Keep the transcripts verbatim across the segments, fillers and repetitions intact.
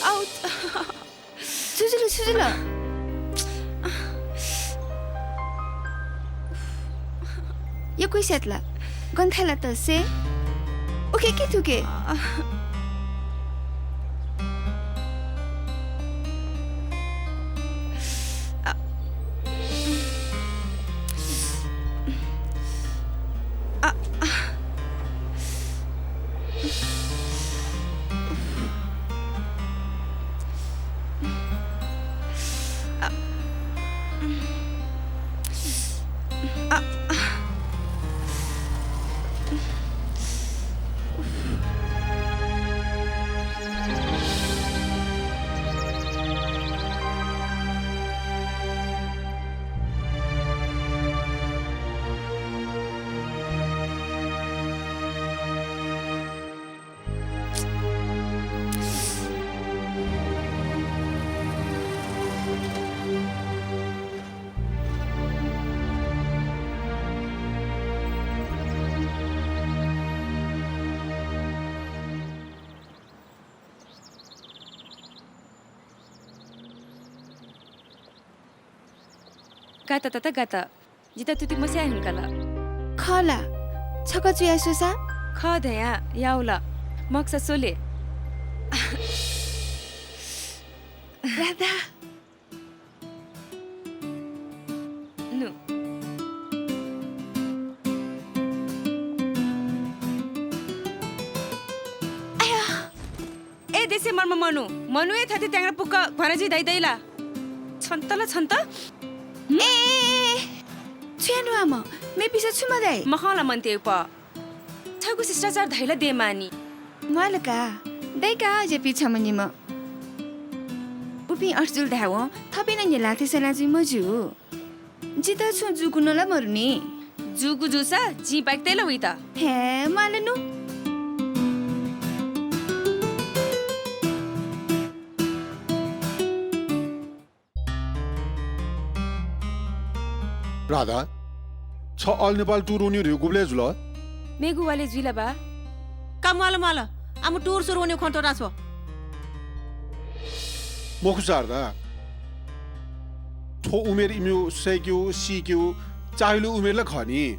आउ, छु जुल, छु जुल? यक्व स्यात ला? गन थाय् लात से? उखे कि थुखे? गात ताता गात। जितः तुति मस्याये धुंकल। खः ला? छकः चुयाः स्वसा? खः धयाः याउ ला? मखुसा स्वले। राधा। नु। आया। ए देसे मर्म मनू, मनू हे थथे त्याङ्ग्रा पुक्क घ्वाना जुइ दाइ दाइ ला? छन्त ला छन्त? ए, ए, ए, ए। छु यानावःम्ह? मेपिसं छु मधाइ? मखं ला मन्ते उप। छगू शिष्टाचार धइला दयेमानि। म्वाल का। दइ का अज्याःपिं छम्ह निम्ह। उपिं अथे जुल धायेवं थःपिं नं न्ह्यलाथें सना जुइ मज्यू। जितः छुं जूगु नं ला मरुनि। जूगु जूसा जिं बाकि तये ला वइत? हे, म्वाल नु। राधा, छ All Nepal tour वनेगु धइगु गुबलय् जुल? मेगु वालय् जुइ ला बा? का म्वाल म्वाल, आम tour सुरु वनेगु खँ त्वःता छ्व। मखु शारदा, थ्व उमेर इमिगु सय्‌केगु, सीकेगु, चाःहिलु उमेर ला खः नि।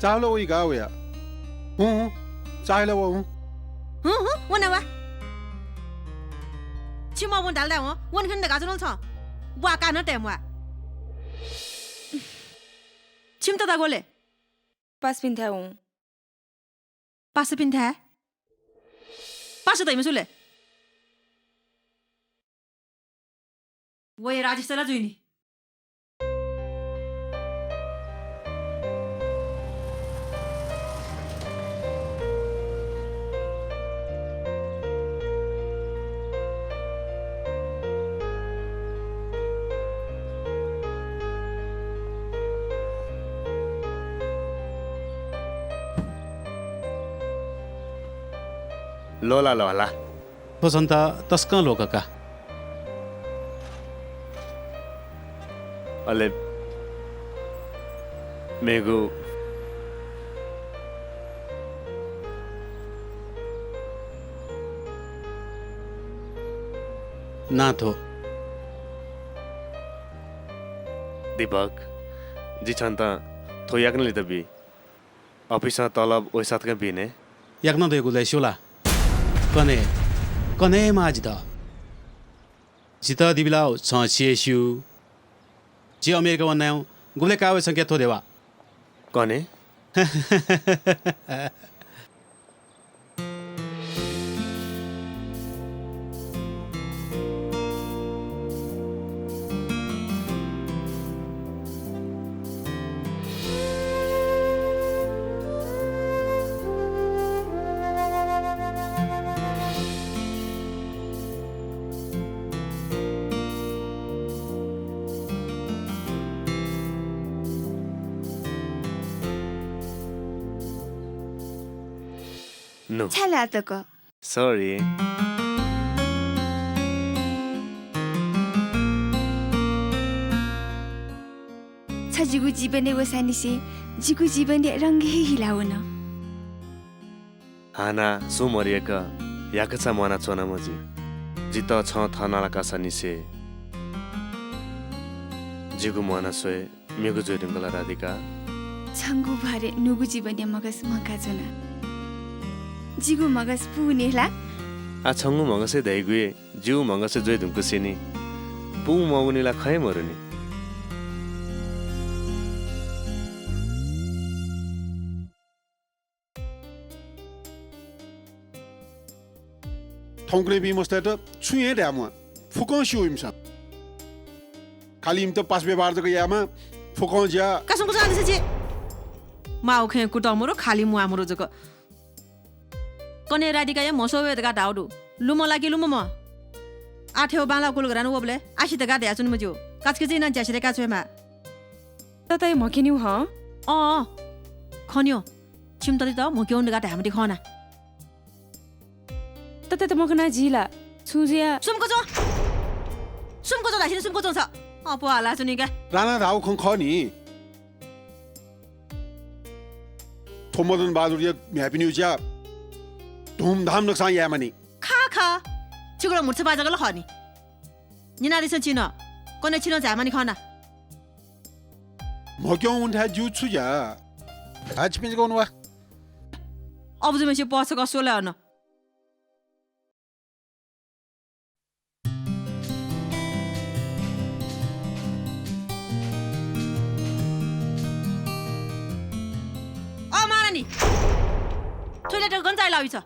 चाःहिलु वइ का वया। हुँ, हुँ, चाःहिलु व हुँ। हुँ, हुँ, व ना वा। छिं मवं धाल धायेवं वने खन धकाः च्वनागु छं। ब्वाः का नं तये म्वाः। छिमि तता ग्वलय्? पासापिन्थाय् हुँ। पासापिन्थाय्? पासा धइम्ह सु ले? वया राजेश ला जुइ नि। ल्वःला, ल्वःला। थ्व छन्त तसकं ल्वःकः का। अले मेगु नां थ्व। दीपक, जि छन्त थ्व याकनं लित बी। अफिसं तलब वइसा तकं बी ने। याकनं दइगु लय् स्यू ला? कन्हय्, कन्हय् माः जितः। जितः दिबिलाउ छं छि हे स्यू। जि अमेरिका वनाः गुबलय् काः वये छंके थ्व देवा। कन्हय्? नु। छाय् ला तक? Sorry। छ जिगु जीवनय् वःसांनिसें जिगु जीवनया रंग हे हिला वन। हानं सुं मदय्क याकःचा म्वानाच्वनाम्ह जि। जितः छं थःनालाकाःसांनिसें जिगु म्वाना स्वये मेगु जुइ धुंकल राधिका। छंगु भरय् नुगु जीवनया मगस म्हंकाच्वना। जिगु मगस पूवनी ला? आः छंगु मगसय् धइगु हे जिगु मगसय् जुइ धुंकूसेंलि पूवंम्वाःगुलि ला खँ हे मदुनि। थौंकन्हय्‌पिं मस्तय्‌त छुं हे धाये म्वाः। फुक्कं स्यू इमिसं। खालि इमित पासा व्यवहार जक यायेमाः, फुक्कं ज्या। का सुम्क च्वनादिसँ जि। माःगु खँय् कुतः मरु, खालि म्वाः मरु जक। कन्हय् राधिकाया म्हस्वः वये धकाः धाःगु दु। लुमं ला कि लुमं मखु। आः थ्व बांलाः कुलघरानं वःबलय् आः सी धकाः धयाच्वने मज्यू। काचाक्क जि नं ज्यासिधय्‌का च्वयेमाः। तताया म्हक्यनिउ हं? अँ, खनियो। छिमि ततायात म्हक्यं धकाः धायेमाःति खः ना। ततायात मखनाः जि ला छुं जुया? सुम्क च्वँ। सुम्क च्वँ धासेंलि सुम्क च्वँ छ। अप्वः हालाच्वनी का। रानां धाःगु खँ खः नि। थ्व मदन बहादुरया म्ह्याय्‌पिनिगु ज्या धुमधाम नकसां यायेमानि। खः खः। छिगु ला म्हुतुसा पाय् जक ला खः नि। न्यनादिसँ छिं नं। कन्हय् छिं नं झायेमानि खः ना। म्हक्यं वनेथाय् ज्यू छु ज्या? हाय् छिपिं जक वने वा। अबुझुम्हेसिगु पहः छकः स्वल अन। अ महारानी, थ्व ल्याय्‌त गन चाःहिलाउ छ?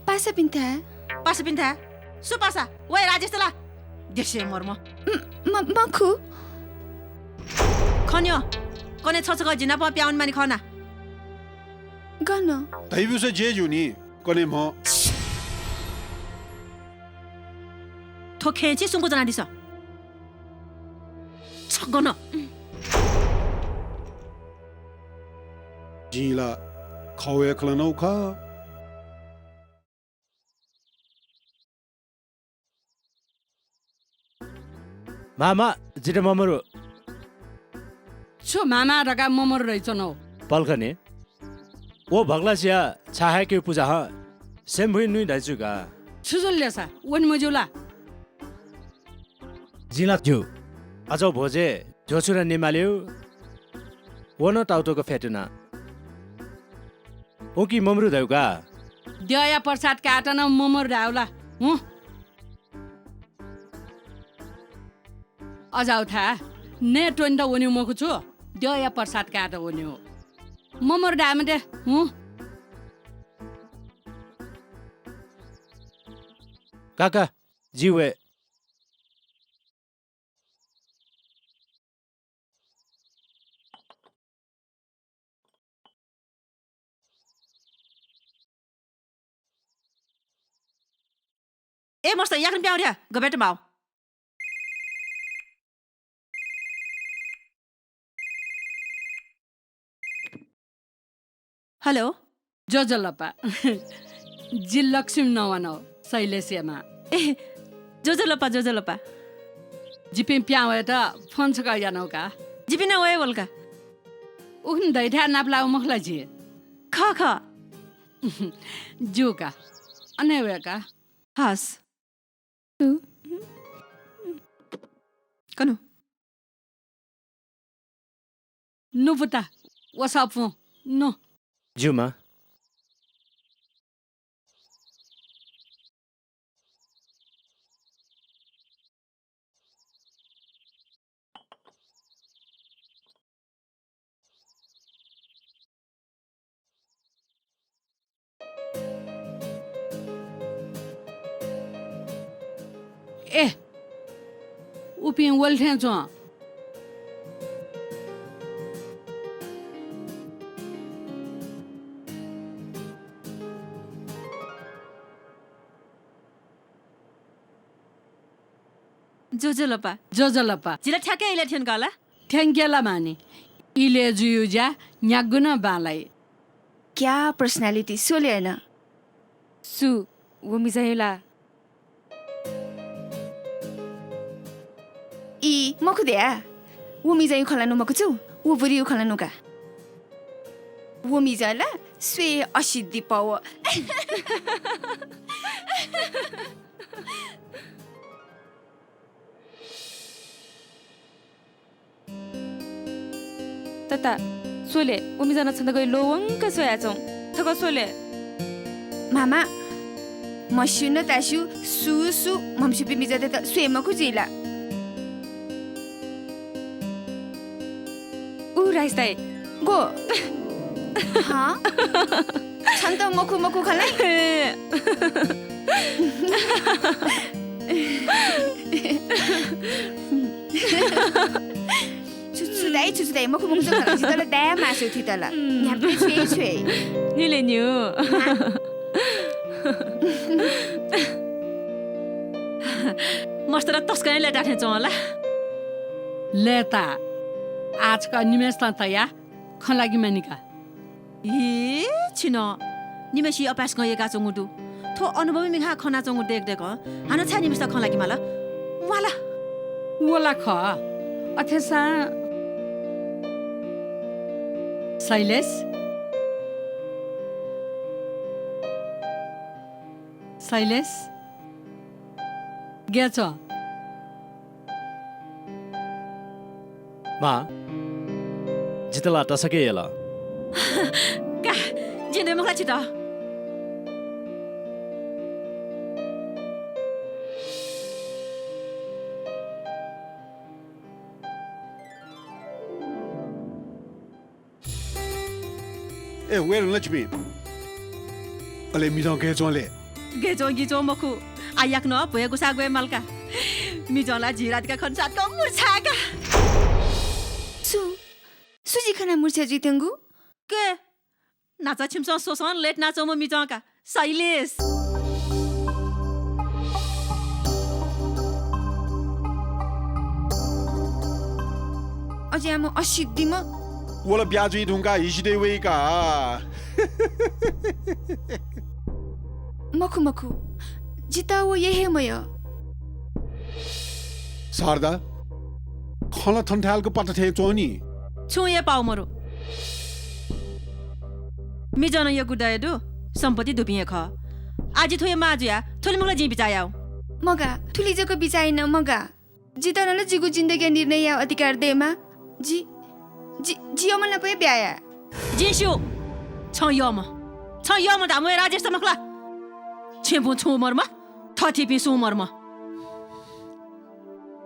पासापिन्थाय्। पासापिन्थाय्? सु पासा? व हे राजेशत ला? देसे मर्म। म, म, मखु। हन्यो, कन्हय् छ छकः जि नाप पिहां वनेमानि खः ना। गन? धइब्यूसा ज्यय् ज्यू नि, कन्हय् म्ह। थ्व खँय् छि सुम्क च्वनादिसँ। छ गन? जिं ला खः हे खँ ल्हानागु खः। मामा, जितः ममरु। छु मामा धकाः ममरु धयाच्वनागु? पलख नि। व भग्लासिया छाहाय्‌केगु पुजा हं। स्यंभुइ नुइ धयाच्वंगु का। छु जुल ले सा, वने मज्यू ला? जिं ला ज्यू। अझ भ्वजय् झ्वःछुना निमाल्यू। व नं ताउतुक फ्यतुना। उकी ममरु धायेगु का। द्यःया प्रसाद कायेत नं ममरु धायेगु ला? हुँ। अजाउ थाय् नये त्वनेत वनेगु मखु छु, द्यःया प्रसाद कायेत वनेगु। ममरु धाये मते, हुँ। का का, जि वये। ए मस्त, याकनं पिहां वने, गबय् तक माः। हेलो। ज्वजलपा। जि लक्ष्मी नवानागु, शैलेशया मां। ए, ज्वजलपा, ज्वजलपा। जिपिं पिहां वयेत फोन छकः यानागु का। जिपिं नं वये वल का। उखुन्हु धइथाय् नापलाःगु मखु ला जि? खः, खः। ज्यू का। अन हे वये का। हस्। कन्हु। नु पुता, वसः अप्वँ, नु। ज्यू मां। ए, उपिं वल थें च्वं। ज्वजलपा। ज्वजलपा। जि ला थ्याक्क इलय् थ्यंकल। थ्यंकेला मानि। इलय् जुइगु ज्या न्यागू नं बांलाइ। क्या personality, स्वले हे नं। सु, व मिजंया ला? ई, मखु धया। व मिजंया खँ ला नु मखु छु, व बुरिया खँ ला नु का। व मिजं ला स्वये असिद्धि पौ। तता, स्वले, व मिजं नं छन्त गथे ल्वःवंक स्वयाच्वं। छकः स्वले। मामा, म्हस्यू न तास्यू, सु सु म्हमस्यूपिं मिजंतय्त स्वये मखु जुइ ला? उ राइस दाइ। गो? हँ? छन्त मखु मखु खला? छु छु दाइ, छु छु दाइ, मखु मखु खला। जितः ला दाइ मासु थितल। न्ह्याम्पे छ्वये छ्वये। निले न्यू। मस्त ला तस्कं लय्ताः थें च्वं ला। लय्ताः। आः छकः निम्हय्सितं तयाः खँ ल्हाकेमानि का। हे, छिं नं निम्हय्सित अपाय्सकं यय्काच्वंगु दु। थ्व अनुभवी मिखां खनाच्वंगु दय्क दय्कं हानं छाय् निम्हय्सित खँ ल्हाकेमाल? म्वाः ला। व ला खः। अथेसां शैलेश, शैलेश, गय् च्वं? मां, जितः ला तसकं यल। का, जिं दये मखु ला छितः? ए, वये धुन ला छिपिं? अले मिजं गय् च्वं ले? गय् च्वं गि च्वं मखु। आः याकनं भ्वय् गुसाः ग्वये माल का। मिजं ला झी राधिका खन सातकं मुर्छा का। छु? छु जिं खनाः मूर्छा जुइत्यंगु? के? न्हाचः छिमिसं स्वसं late यानाच्वंम्ह मिजं का। शैलेश। अज्याःम्ह असिद्धिम्ह। व ला ब्याहा जुइ धुंकाः हिसितय् वइ का। मखु, मखु। जितः व यः हे मयः। शारदा, खँ ला थन थाय्‌लाक पाता थें च्वं नि। छुं हे पाः मरु। मिजं नं यक्व दया दु, सम्पत्ति दुपिं हे खः। आः जि थ्व हे मां जुयाः थुलि मखु ला जिं बिचाः याः। मगाः, थुलि जक बिचाः यानाः मगाः। जितः नं ला जिगु जिन्दगीया निर्णय यायेगु अधिकार दयेमाः। जि, जि, जि यःम्ह नाप हे ब्याहा याये। जिं स्यू, छं यःम्ह, छं यःम्ह धाःम्ह हे राजेश त मखु ला? छेँबुँ छुं मरुम्ह, थःथितिपिं सुं मरुम्ह।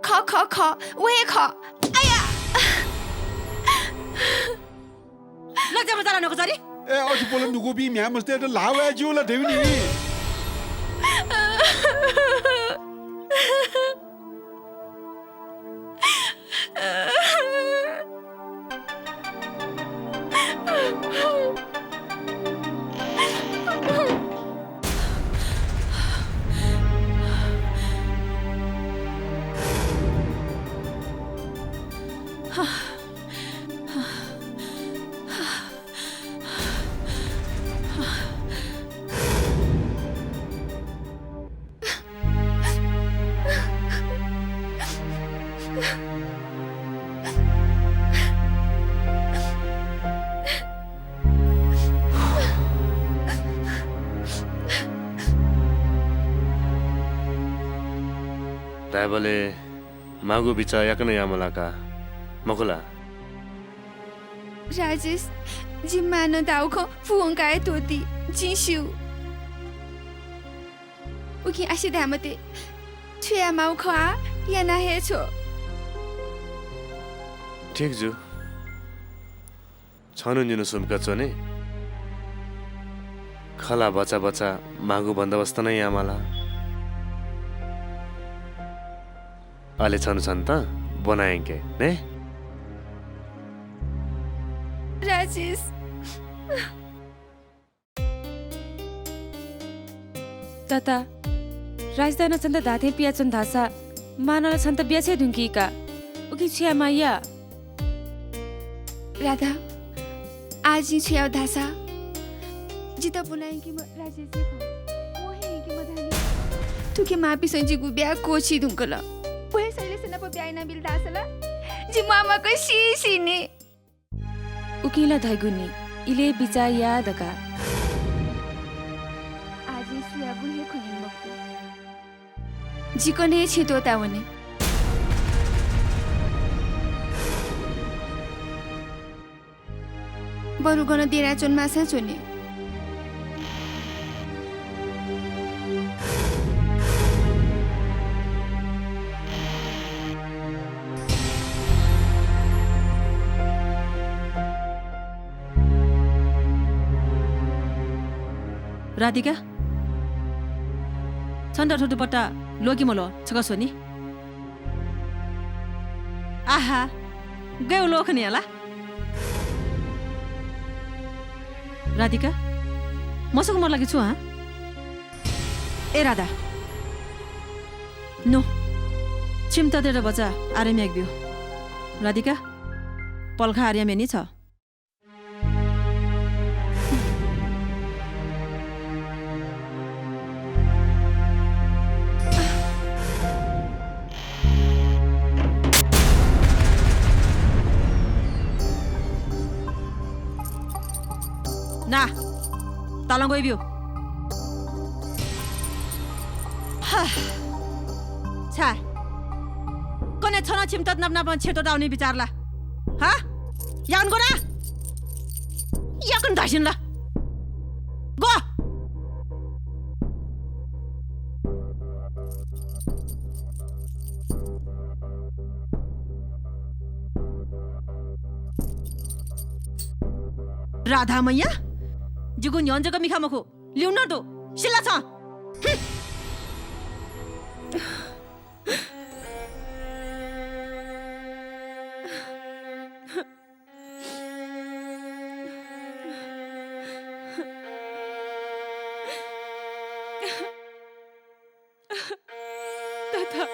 खः, खः, खः, व हे खः। आया! लज्या मचाल न्हकचरी। ए, अथे पोलं दुगुपिं म्ह्याय्‌मस्तय्‌त ल्हाः वये ज्यू ला धयागु नि। धायेबलय् माःगु बिचाः याकनं यायेमाल का, मखु ला? राजेश, जिमि मां नं धाःगु खँ पूवंका हे त्वःती, जिं स्यू। उकिं आसे धाये मते। छु यायेमाःगु खः, आः याना हे छ्व। ठीक जू। छन्हु निन्हु सुम्क च्वने। खला भचा भचा माःगु बन्दोबस्त नं यायेमाल। अले छन्हु छन्त ब्वना यंके, ने? राजेश। तता, राजदां नं छन्त धाःथें पियाच्वन धाःसा, मां नं ला छन्त ब्याहा छ्वये धुंकी का। उकिं छु यायेमाः या। राधा, आः जिं छु याये धाःसा, जितः ब्वना यंकीम्ह राजेश हे खः। व हे यंके मधानि। थुकिया मांपिन्सं जिगु ब्याहा क्वःछी धुंकल। व हे शैलेश नाप ब्याहा यानाबिल धाःसा ला, जि म्वाःम्वाकं सी सी नि। उकिं ला धइगु नि, इलय् बिचाः या धकाः। आः जिं सुयागु हे खँ न्यने मखु। जि कन्हय् छेँ त्वःता वने। बरु गन देनाच्वनेमाःसां च्वने। राधिका, छन्त थ्व दुपट्टा ल्वः कि मल्वः, छकः स्वनि। आहा, गय् ल्वःखने हला। राधिका, मसुक मत ला कि छु, हँ? ए राधा, नु, छिमि ततायात भचा आराम याके ब्यु। राधिका, पलख आराम यानि छ। ना, तालं ग्वयाब्यु। हा। छाय्? कन्हय् छं नं छिमि तता नाप नापं छेँ त्वःता वने बिचाः ला? हा? याकनं ग्व ना। याकनं धाःसा ला। ग्व। राधा मैया, जिगु न्ह्यःने जक मिखा मखु, ल्यूने नं दु, सिल ला छं? हुँ। छन्त।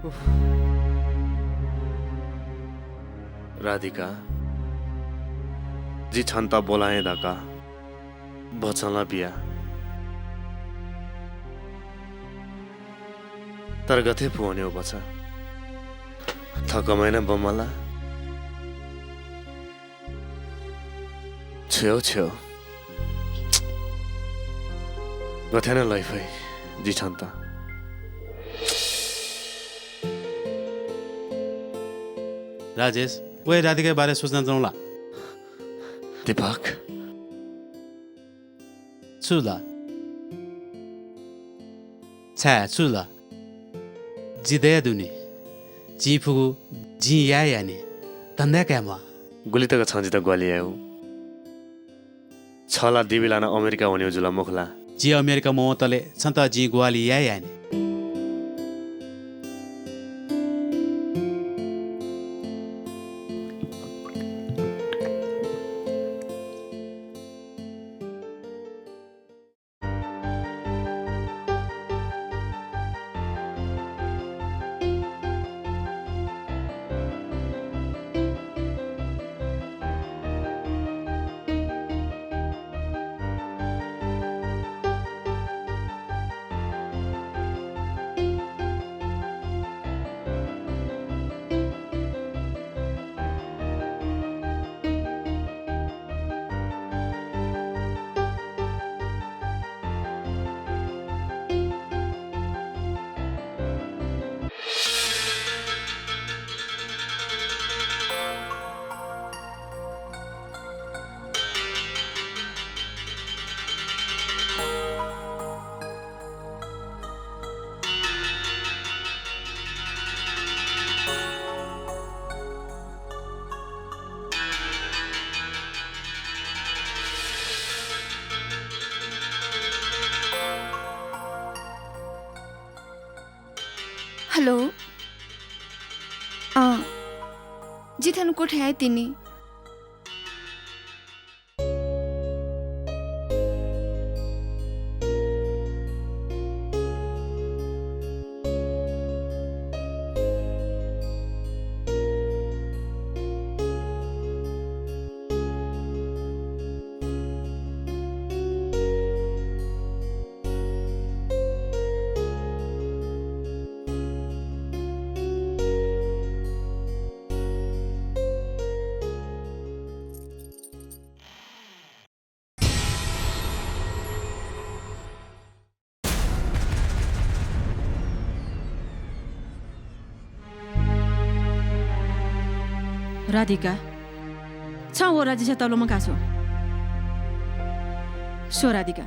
उफ। राधिका, जि छन्त ब्वला हे धकाः भचा ला बिया। तर गथे फु वने व भचा? थकमा याना ब्वंमाला। छ्यः, छ्यः। गथे याना लइफइ जि छन्त? राजेश, वय् राधिकाया बारे सूचना दु ला? दीपक। छु ला? छाय्, छु ला? जि दया दुनि। जिं फुगु जिं याये यानि। धन्दा काये म्वाः। गुलि तक छं जितः ग्वाहालि याये हु? छ ला दिबी लानाः अमेरिका वनेगु जुल मखु ला? जि अमेरिका मवंतले छन्त जिं ग्वाहालि याये यानि। हेलो। अँ, जि थन क्वथाय् तिनि। राधिका, छं व राजेशयात लुमंका स्व। स्व राधिका,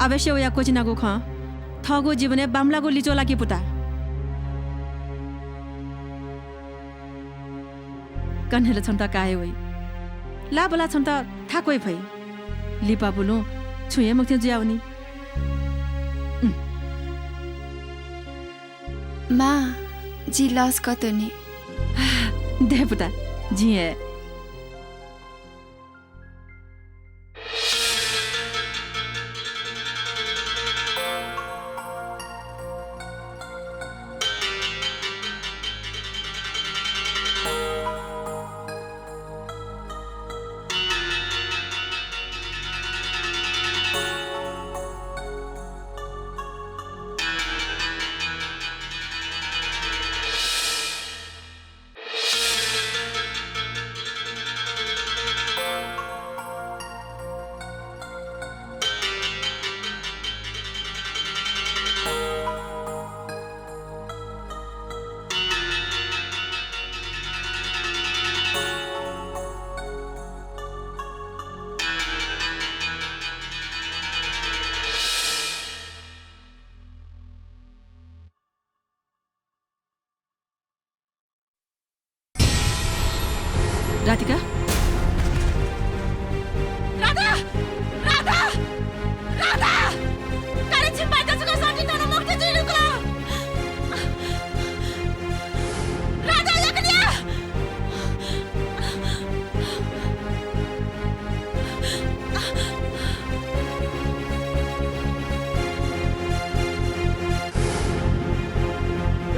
अवश्य वया क्वचिनागु खँ थःगु जीवनय् बांमलाःगु लिच्वः ला कि पुता? कन्हय् ला छन्त का हे वइ। लाःबलाः छन्त थाकु वइ फइ। लिपा बुलुं छुं हे मखुथें जुयावनी। उम्। मां, जि लस कतुनि। दे पुता, जिं हे।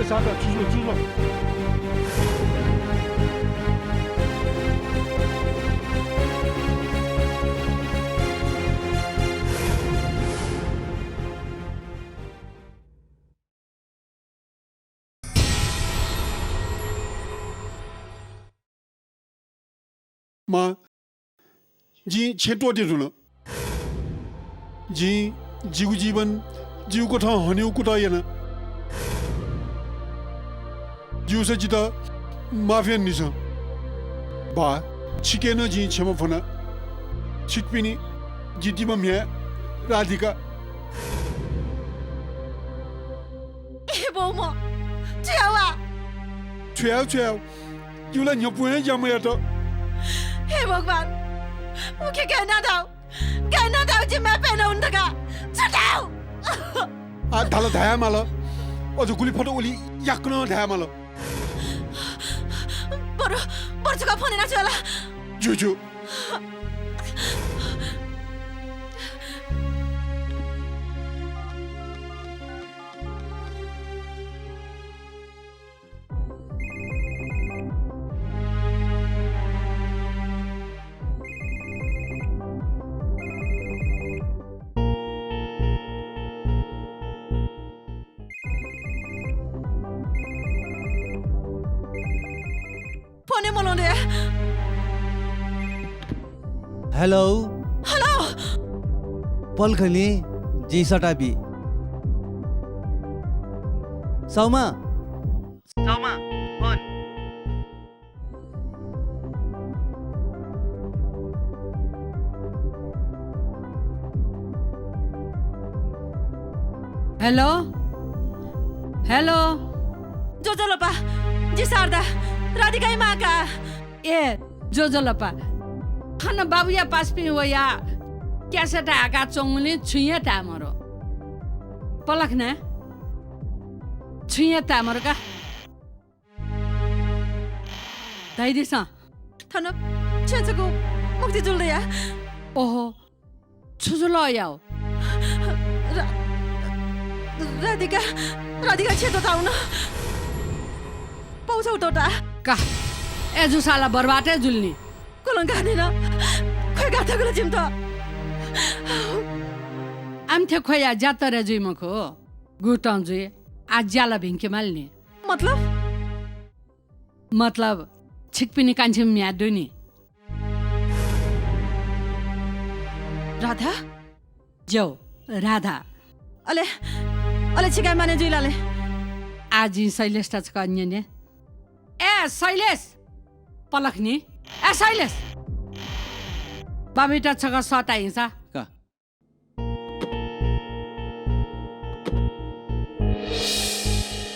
साता, छु जुल, छु जुल? मां, जिं छेँ त्वःते धुन। जिं जिगु जीवन जिगु कथं हनेगु कुतः याना। ज्यूसा जितः माफ यानादिसँ। बाः, छिके नं जिं क्षमा फ्वना। छिकपिनि जि दिम्ह म्ह्याय् राधिका। ए बौम्ह, छु याये वा? छु याये, छु याये? जिगु ला न्ह्यपुं हे ज्या मयात। हे भगवान, उखे गय् याना धाउ, गय् याना धाउ जि माय् प्यन्हु धकाः। छु धाउ? आ, धाल धाये माल। अझ गुलि फत उलि याकनं धाये माल। बरु, बरु छकः फोन याना छु ला? ज्यू, ज्यू। फोन हे मल्वंदु या। हेलो। हेलो। पलख नि, जिं सःता बी। सौमा। सौमा, फोन। Hello, hello. ज्वजलपा, जि शारदा, राधिकाया मां का। ए, ज्वजलपा। थन बाबुया पासापिं वयाः क्यासेट हाय्‌का च्वंगुलिं छुं हे ताये मरु। पलख नायः, छुं हे ताये मरु का। धयादिसँ। थन छेँ छकू मुक्ति जुल दया। ओहो, छु जुल याउ? रा-, राधिका, राधिका छेँ त्वःता वन। पौ छौ त्वःता। का, अय् जूसा ला बर्बाद हे जुल नि। कलंक हानेन, ख्वय् का थकल जिमित। आमथे ख्वया ज्या तरे जुइ मखु, गुतं जुइ, आ ज्या ला भिंके माल नि। मतलब? मतलब, छिकपिनि कान्छी म्ह्याय् दु नि। राधा? ज्यू, राधा। अले, अले छिकाय् माने जुइ ला ले? आः जिं शैलेशत छकः न्यने। ए शैलेश! पलख नि। ए शैलेश! बाबुइत छकः सःता हिसँ। का।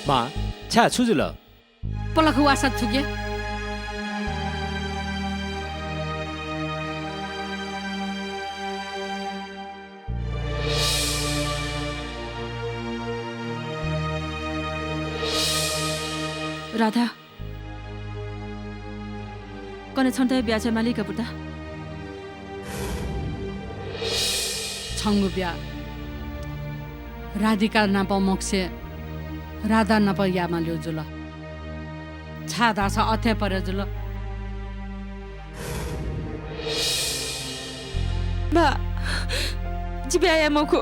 मां, छाय्, छु जुल? पलख वासः थुके। राधा। कन्हय् छन्त हे ब्याहा जुइ माली का पुता? छंगु ब्याहा राधिका नाप मखुसे राधा नाप यायेमालीगु जुल। छाय्‌धाःसा अथे परे जुल। बा, जि ब्याहा याये मखु।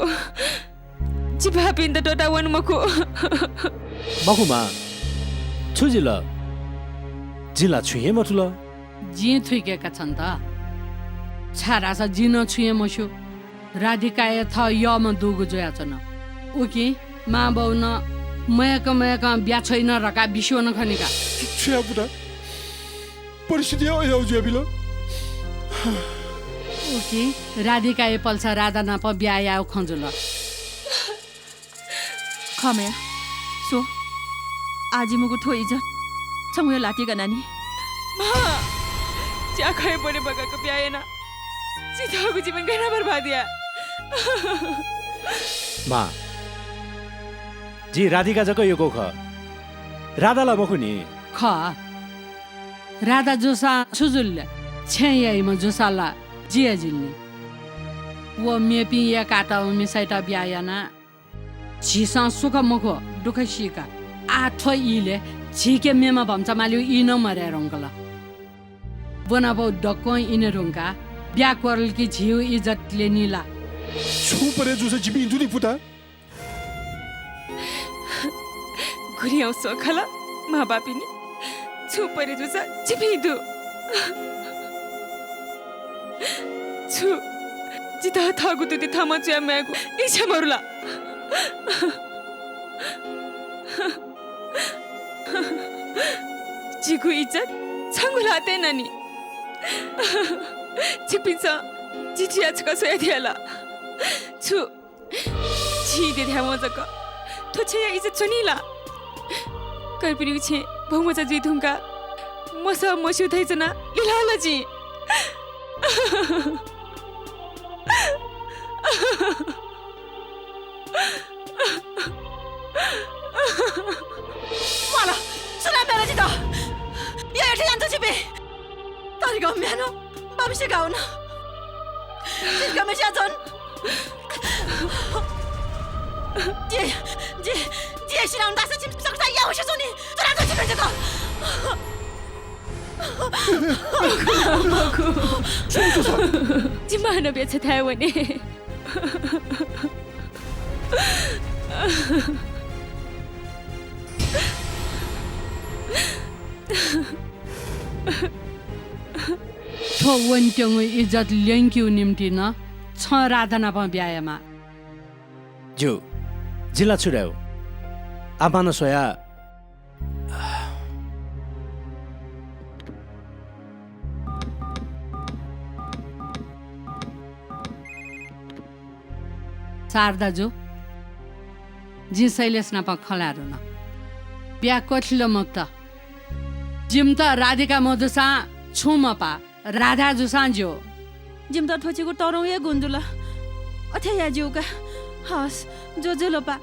जि भाःपिन्त त्वःता वने मखु। मखु मां, छु जुल? जिं ला छुं हे मथुल। जिं थुइके का छन्त, छाय्‌धाःसा जिं नं छुं हे मस्यू। राधिकाया थः यःम्ह दुगु जुयाच्वन। उकिं मांबौनं मयय्‌क मयय्‌कं ब्याहा छ्वइन धकाः बिस्युं वन खनि का। छु याये पुता? परिस्थिति हे अज्याःगु जुयाबिल। उकिं राधिकाया पलेसा राधा नाप ब्याहा यायेगु खँ जुल। खः मया, स्व, आः जिमिगु थ्व इज्जत छंगु हे ल्हातिइ गनानि। मां, च्याखँय् ब्वने मगाक ब्याहा यानाः जि थःगु जीवन गय् यानाः बर्बाद याये? मां, जिं राधिका जक यःगु खः, राधा ला मखु नि। खः। राधा जूसां छु जुल ले? छेँय् याइम्ह जूसा ला जि हे जुल नि। व मेपिं यय्‌कातःम्ह मिसायात ब्याहा यानाः झीसं सुख मखु, दुःख सीका। आः थ्व इलय् झीके मेम्ह भम्चा मालिउ ई नं मदये धुंकल। ब्वनाब्वउ दक्वं इने धुंकाः ब्याहा क्वरल कि झीउ इज्जत ल्यनी ला? छुं परे जूसा जिपिं दु नि पुता। गुलि औंसं खः ला मांबापिनि, छुं परे जूसा जिपिं दु। छु जितः थःगु तुति थःम्हं च्वया म्वायेगु इच्छा मरु ला? जिगु इज्जत छंगु ल्हातय् ननि। छिकपिन्सं जि जुयाः छकः स्वयादिया ला? छु झी देधाय्वं जक थ्व छेँया इज्जत च्वनी ला? कर्पिनिगु छेँ भौमचा जुइ धुंकाः मसः मस्यू थें च्वनाः लिधल ला जिं? म्वाल, सुनां म्याल जितः? यःयःथें यानाच्वँ छिपिं। तरिकं म्यानाः बाम्से गाउन। जितः म्यास्याः च्वन। जि, जि, जि हे सिनावने धाःसा छिपिं सकसितं याः हुसे च्वनी। च्वनाच्वँ छिपिं जक। मखु, मखु। जि मानवया छथाय् वने। थ्व वनेत्यंगु इज्जत ल्यंकेगु निंतिं नं छं राधा नाप ब्याहा यायेमाः। ज्यू, जिं ला छु धाये? आपालं स्वया। शारदा जु, जिं शैलेश नाप खँ ल्हाये धुन। ब्याहा क्वथि ला मखुत। जिमित राधिका मजूसां छुं मपाः, राधा जूसां ज्यू। जिमित थ्व छिगु तःधंगु हे गुण जुल। अथे याये ज्यू का। हस्, ज्वजलपा।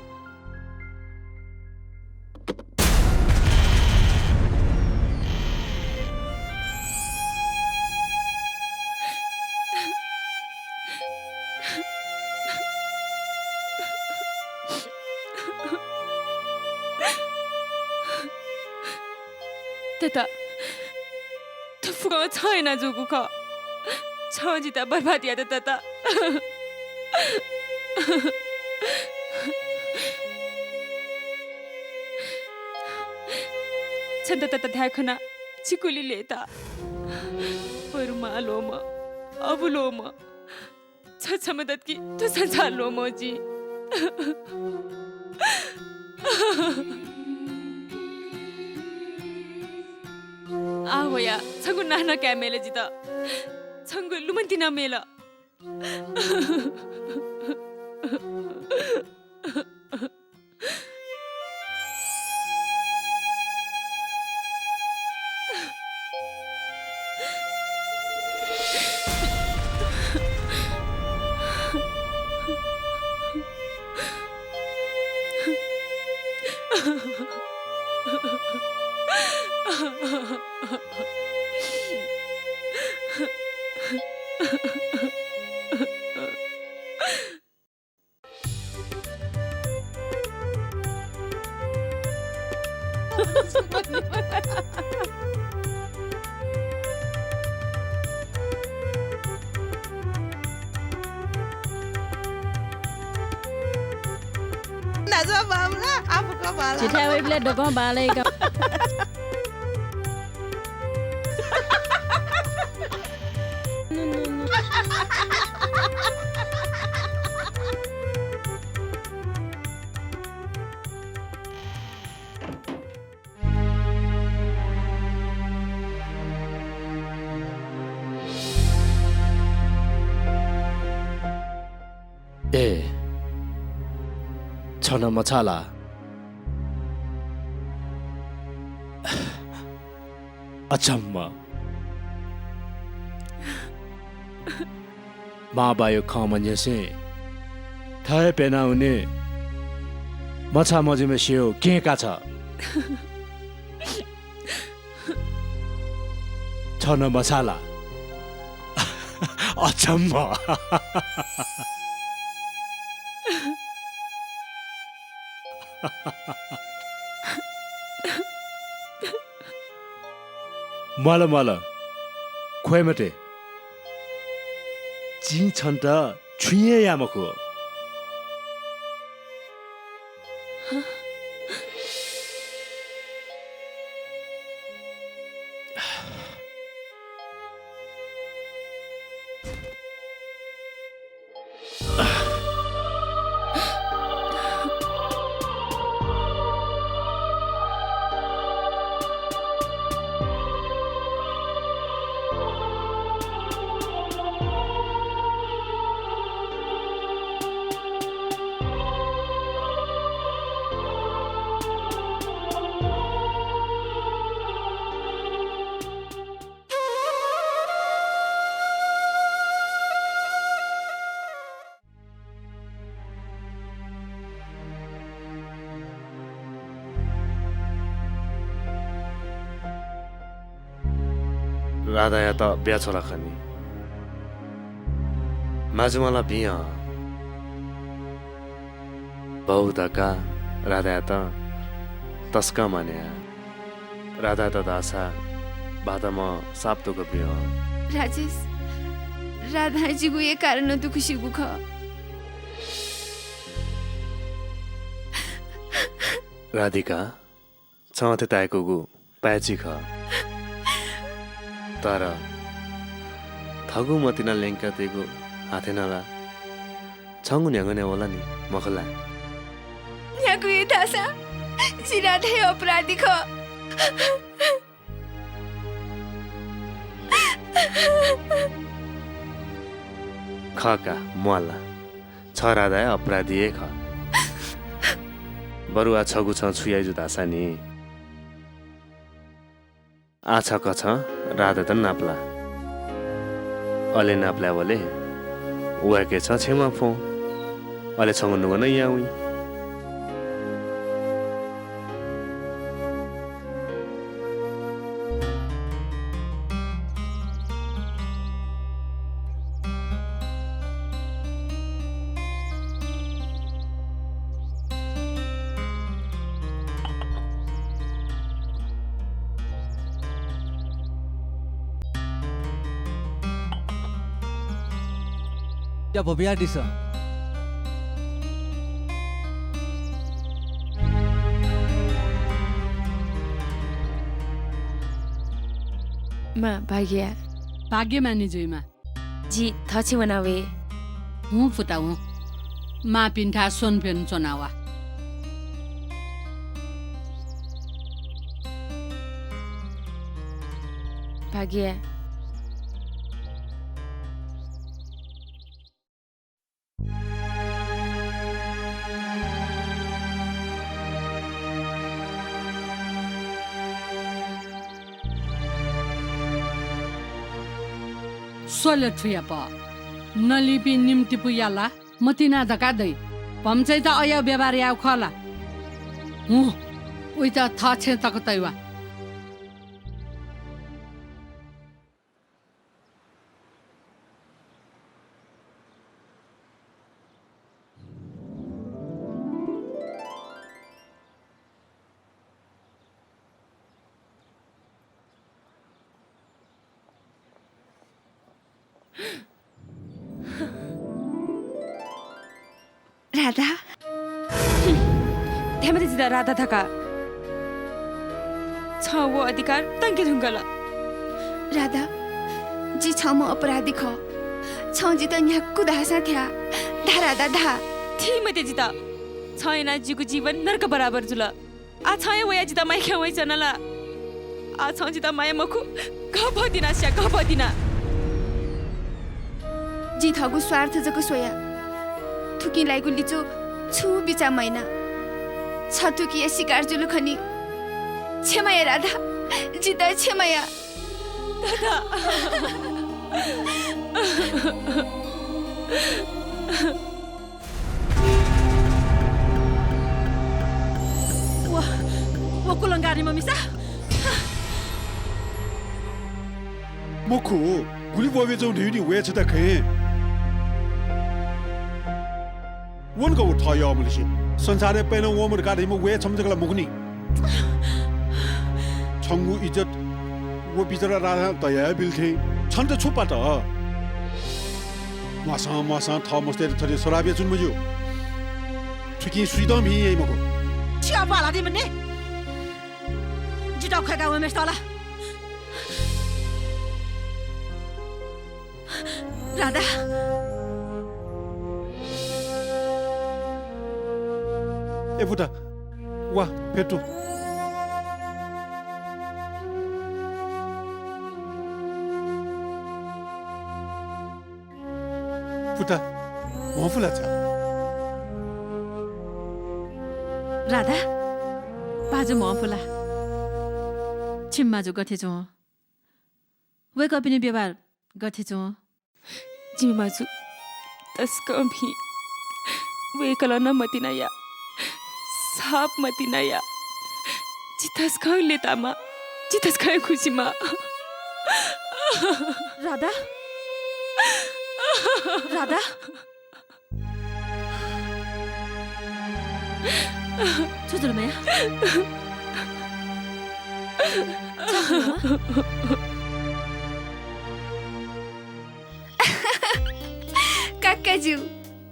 तता, थ्व फुक्कं छं याना जूगु खः। छं जितः बर्बाद यात तता। छन्त तता धाये खनाः जि गुलि लय्ताः। बरु मां ल्वःमं, अबु ल्वःमं, छ छम्ह दत कि थ्व संसार ल्वःमं जिं। आः वयाः छंगु नां नं काये म्येल जितः। छंगु लुमन्ति नं म्येल। नाजुवा बाबुला आपुक बाला। झिथाय् वइबलय् दक्वं बांलाइ का। ए, छ नं मछाः ला? अचम्म। मांबायु खँ मन्यंसे थः हे प्यना वने मछाः मजुइम्ह स्यू केहेँ का छ। छ नं मछाः ला? अचम्म। म्वाल, म्वाल। ख्वये मते। जिं छन्त छुं हे याये मखु। राधायात ब्याहा छ्वल खनी। माजुमा ला भिं हं। भौ धकाः राधायात तसकं माने याः। राधायात धाःसा भाःतम्ह साप दुःख ब्यू हं। राजेश, राधां जिगु हे कारणं दुःख स्यूगु खः। राधिका, छं अथे ताय्कूगु पाय्छि खः। तर थःगु मतिना ल्यंकातयेगु हाथय् नं ला छंगु न्ह्यागु न्ह्यागु वल नि, मखु ला? न्ह्यागु हे धाःसा जि राधा हे अपराधी खः। खः का, म्वाल। छ राधा हे अपराधी हे खः। बरु आः छगू छं छु याइ जू धाःसा नि, आः छकः छं राधात नापला। अले नापलाये वले वयाके छं क्षमा फ्वँ। अले छंगु नुगः नं याः वइ। या भो बियादिसँ। मां भाग्या। भाग्यमानी जुइमा। जि थःछेँ वना वये। हुँ पुता हुँ। मांपिन्थाय् स्वन्हु प्यन्हु च्वना वा। भाग्या। स्वल थुयापः। नलिपिं निम्तिपुया ला मतिना धकाः दइ। भम्चाइत अयाव व्यवहार यायेगु खः ला? हुँ, उइत थःछेँ तक तइ वा। राधा? हँ, ध्यामते जितः राधा धकाः। छं व अधिकार तंके धुंकल। राधा, जि छम्ह अपराधी खः। छं जितः न्ह्याक्व धाःसां थ्या। धा राधा, धा। थी मते जितः। छं यानाः जिगु जीवन नर्क बराबर जुल। आः छं हे वयाः जितः माया याना वइच्वन ला? आः छं जितः माया मखु, गः भतिना स्या, गः भतिना। जिं थःगु स्वार्थ जक स्वया थुकिं लाइगु लिच्वः छुं बिचाः मयाना। छ थुकिया शिकार जुल खनी। क्षमा या राधा, जितः क्षमा या। दादा। व, व कुलंगारीम्ह मिसा। मखु, गुलि ब्वःबिज्याहुँ धइगु नि वय् छता खँ। वन का व थः यःम्हलिसे। संसारय् पय्नं वंम्ह धकाः धइम्ह वय् छम्ह जक ला मखु नि। छंगु इज्जत व बिचरा राजां दया बिल थें छन्त छु पात? म्वासां म्वासां थः मस्तय्त थथे सराप याचुन मज्यू। थुकिं सुइदँ भिं याइ मखु। छिया बाला दि मने। जितः ख्वय्का वय्म्हेसित ला। राधा। ए पुता, वा, भेटु। पुता, म्ह फु ला छ? राधा, पाजु म्ह फु ला? छिमि माजु गथे च्वं? वय्कःपिनि व्यवहार गथे च्वं? जिमि माजु तसकं भिं। वय्कलं नं मतिना या, साप मतिना या। जि तसकं लय्तामा, जि तसकं खुसिमा। राधा, राधा। छु जुल माया? छु जुल माया? काकाजु,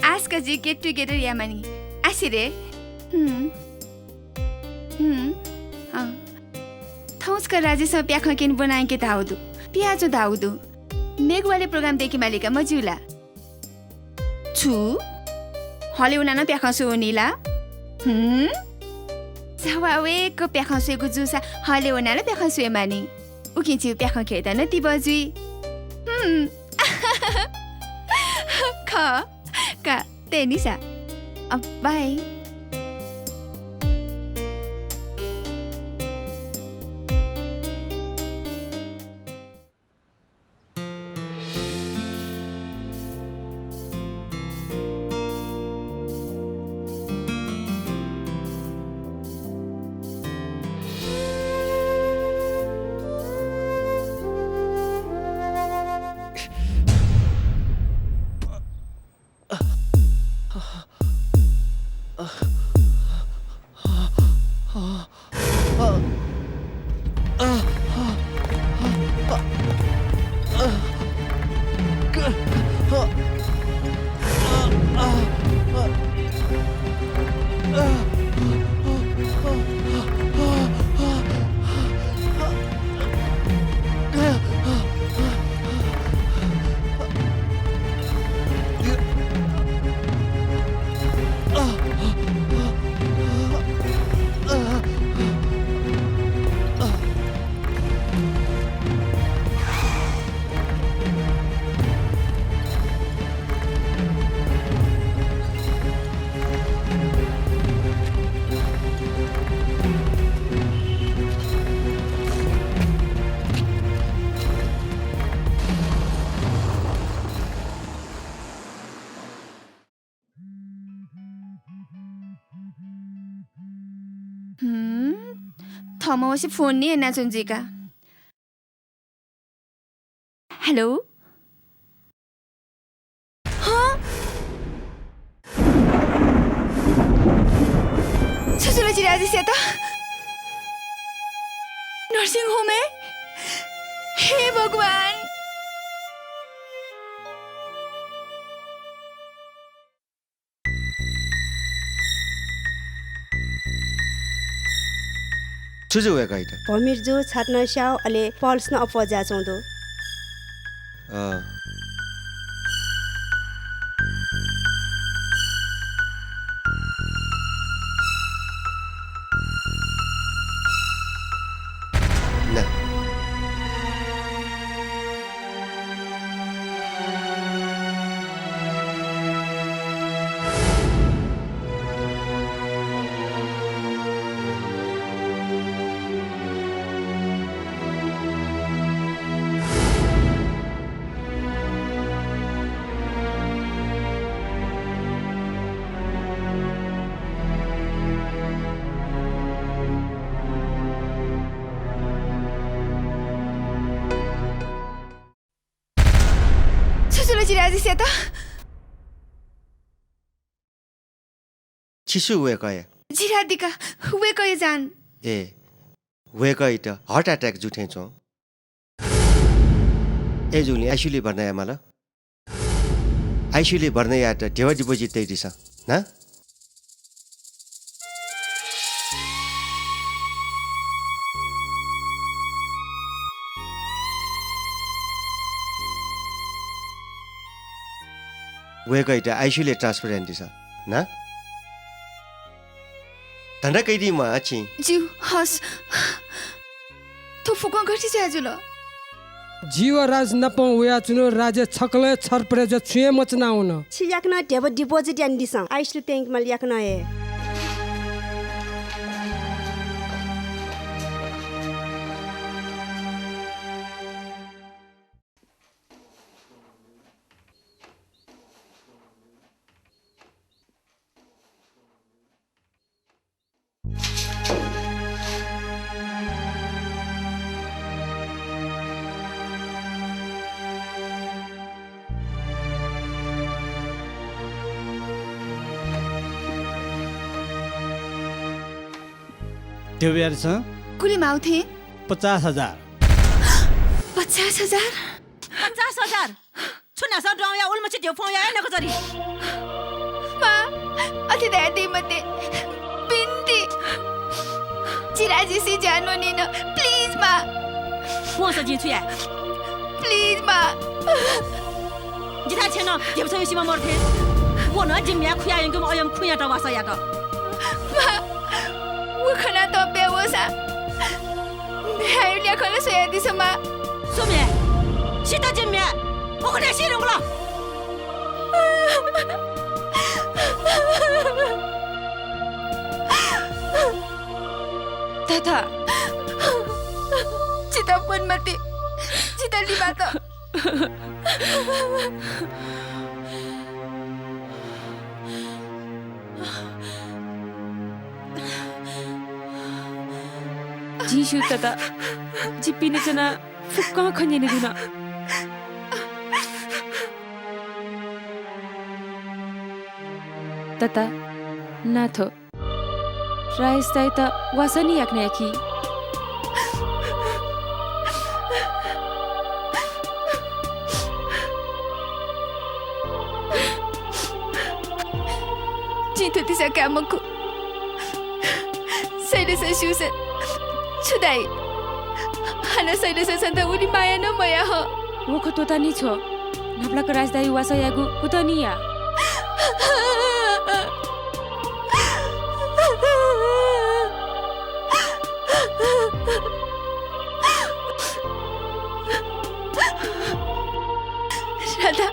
आसका जि get together यायेमानि। आसे रे। हम्म। हम्म। अँ। थौंस्क राजेशं प्याखं क्यने ब्वनायंके धाउ दु। पियाच्वँ धाउ दु। मेगु वाले program दय्के मालिका मज्यू ला? छु? हलय् वनाः नं प्याखं स्वये वनी ला? हम्म? सवाः वय्क प्याखं स्वयेगु जूसा हलय् वनाः ला प्याखं स्वये मानि। उकिं झीगु प्याखं खयेत नं तिबः जुइ। हम्म। खः। का, तये नि सा। अ, bye। हम्म, थःम्हं वसे फोन नि यानाच्वना जुइका। Hello? हँ? छु जुल जि राजेशयात? Nursing home-य्? हे भगवान! छु जू वय्कःयात? भमिर जू, छाति नं स्याः, अले pulse नं अप्वः जुयाच्वंगु दु। अँ। ना। छु जुल जि राजेशयात? छि सु वय्कःया? जि राधिका, वय्कःया जान। ए, वय्‌कःयात heart attack जू थें च्वं। अय्‌जूगुलिं आइसियुलय् भर्ना यायेमाल। आइसियुलय् भर्ना यायेत ध्यबा deposit तयादिसँ, ना? वय्‌कःयात आइसियुलय् transfer यानादिसँ, ना? धन्दा कयादी म्वाः छिं। ज्यू, हस्। थ्व फुक्कं गथे जुयाजुल? जि व राज नाप वयाच्वनागु राज्य छकलं हे छरपरय् जुयाः छुं हे मचाना वन। छि याकनं ध्यबा deposit यानादिसँ। आइसियुलय् त्यंकेमाल याकनं हे। ध्यबा यानादिसँ। गुलि माउ थें? पचास हजार। पचास हजार? पचास हजार? छु न्हासः द्वहं वयाः उलिमछि ध्यबा फ्वं याये नकजरी। मां, अथे धयादी मते। बिन्ति। जि राजेशया ज्या न्वनेनु। Please मां। वंसा जिं छु याये? Please मां। जिथाय् छेँ नं ध्यबा छ्वयेगु सिमा मदु थें। व नं जिमि म्ह्याय् खुया यंकेगु अय्‌म्ह खुँयात वासः यात। मां, व खनाः तंप्वय् वःसा म्ह्याय्‌या ल्याखं ला स्वयादिसँ मां। स्व म्ह्याय्, सित जिमि म्ह्याय्। उखुन्हु हे सी धुंकल। तता, जितः ब्वने मते, जितः लिबात। जिं स्यू तता, जि पिने च्वनाः फुक्कं खँ न्यने धुन। तता, ना थ्व। राजेश दाइयात वासः नं याकनं याकि। जिं थ्व तिसा काये मखु। शैलेशं स्यूसा छु धाइ? हानं शैलेशं छन्त उलि माया नं मयाः हं। व खँ त्वःतानि छ्व। न्हापालाक राजेश दाइया वासः यायेगु कुतः नि या। राधा,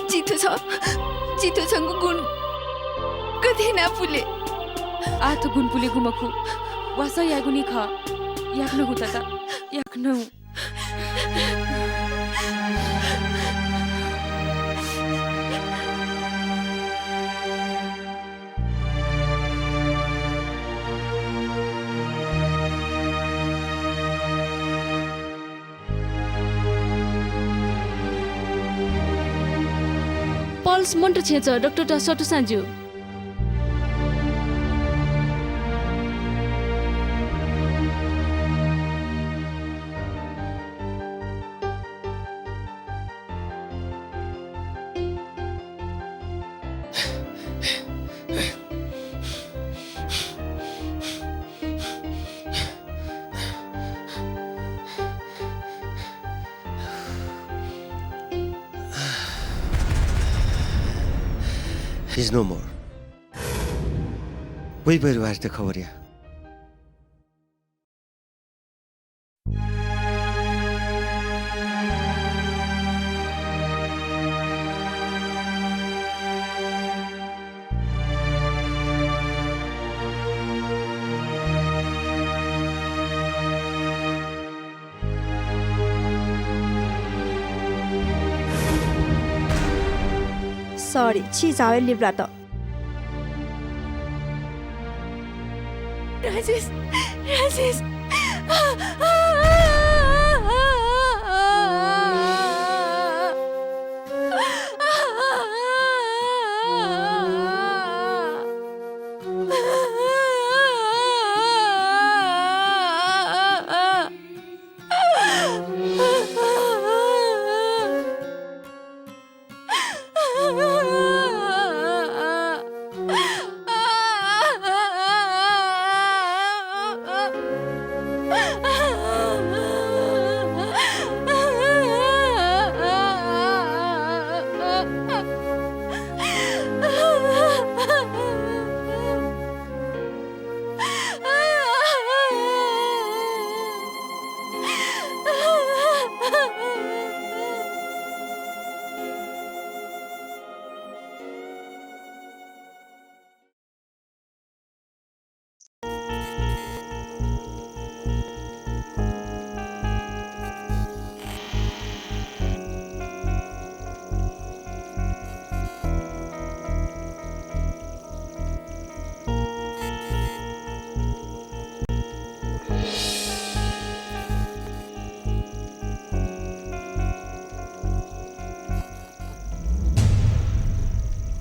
जिं थ्व छ, जिं थ्व छंगु गुण गथे यानाः पुले? आः थ्व गुण पुलेगु मखु, वासः यायेगु नि खः। याकनं हुँ तता, याकनं हुँ। पल्स मन्त्र छेँच डाक्टर दा सतुसां ज्यू। He's no more. वया परिवारयात खबर या। Sorry, छि झावय् लिबात। राजेश, राजेश।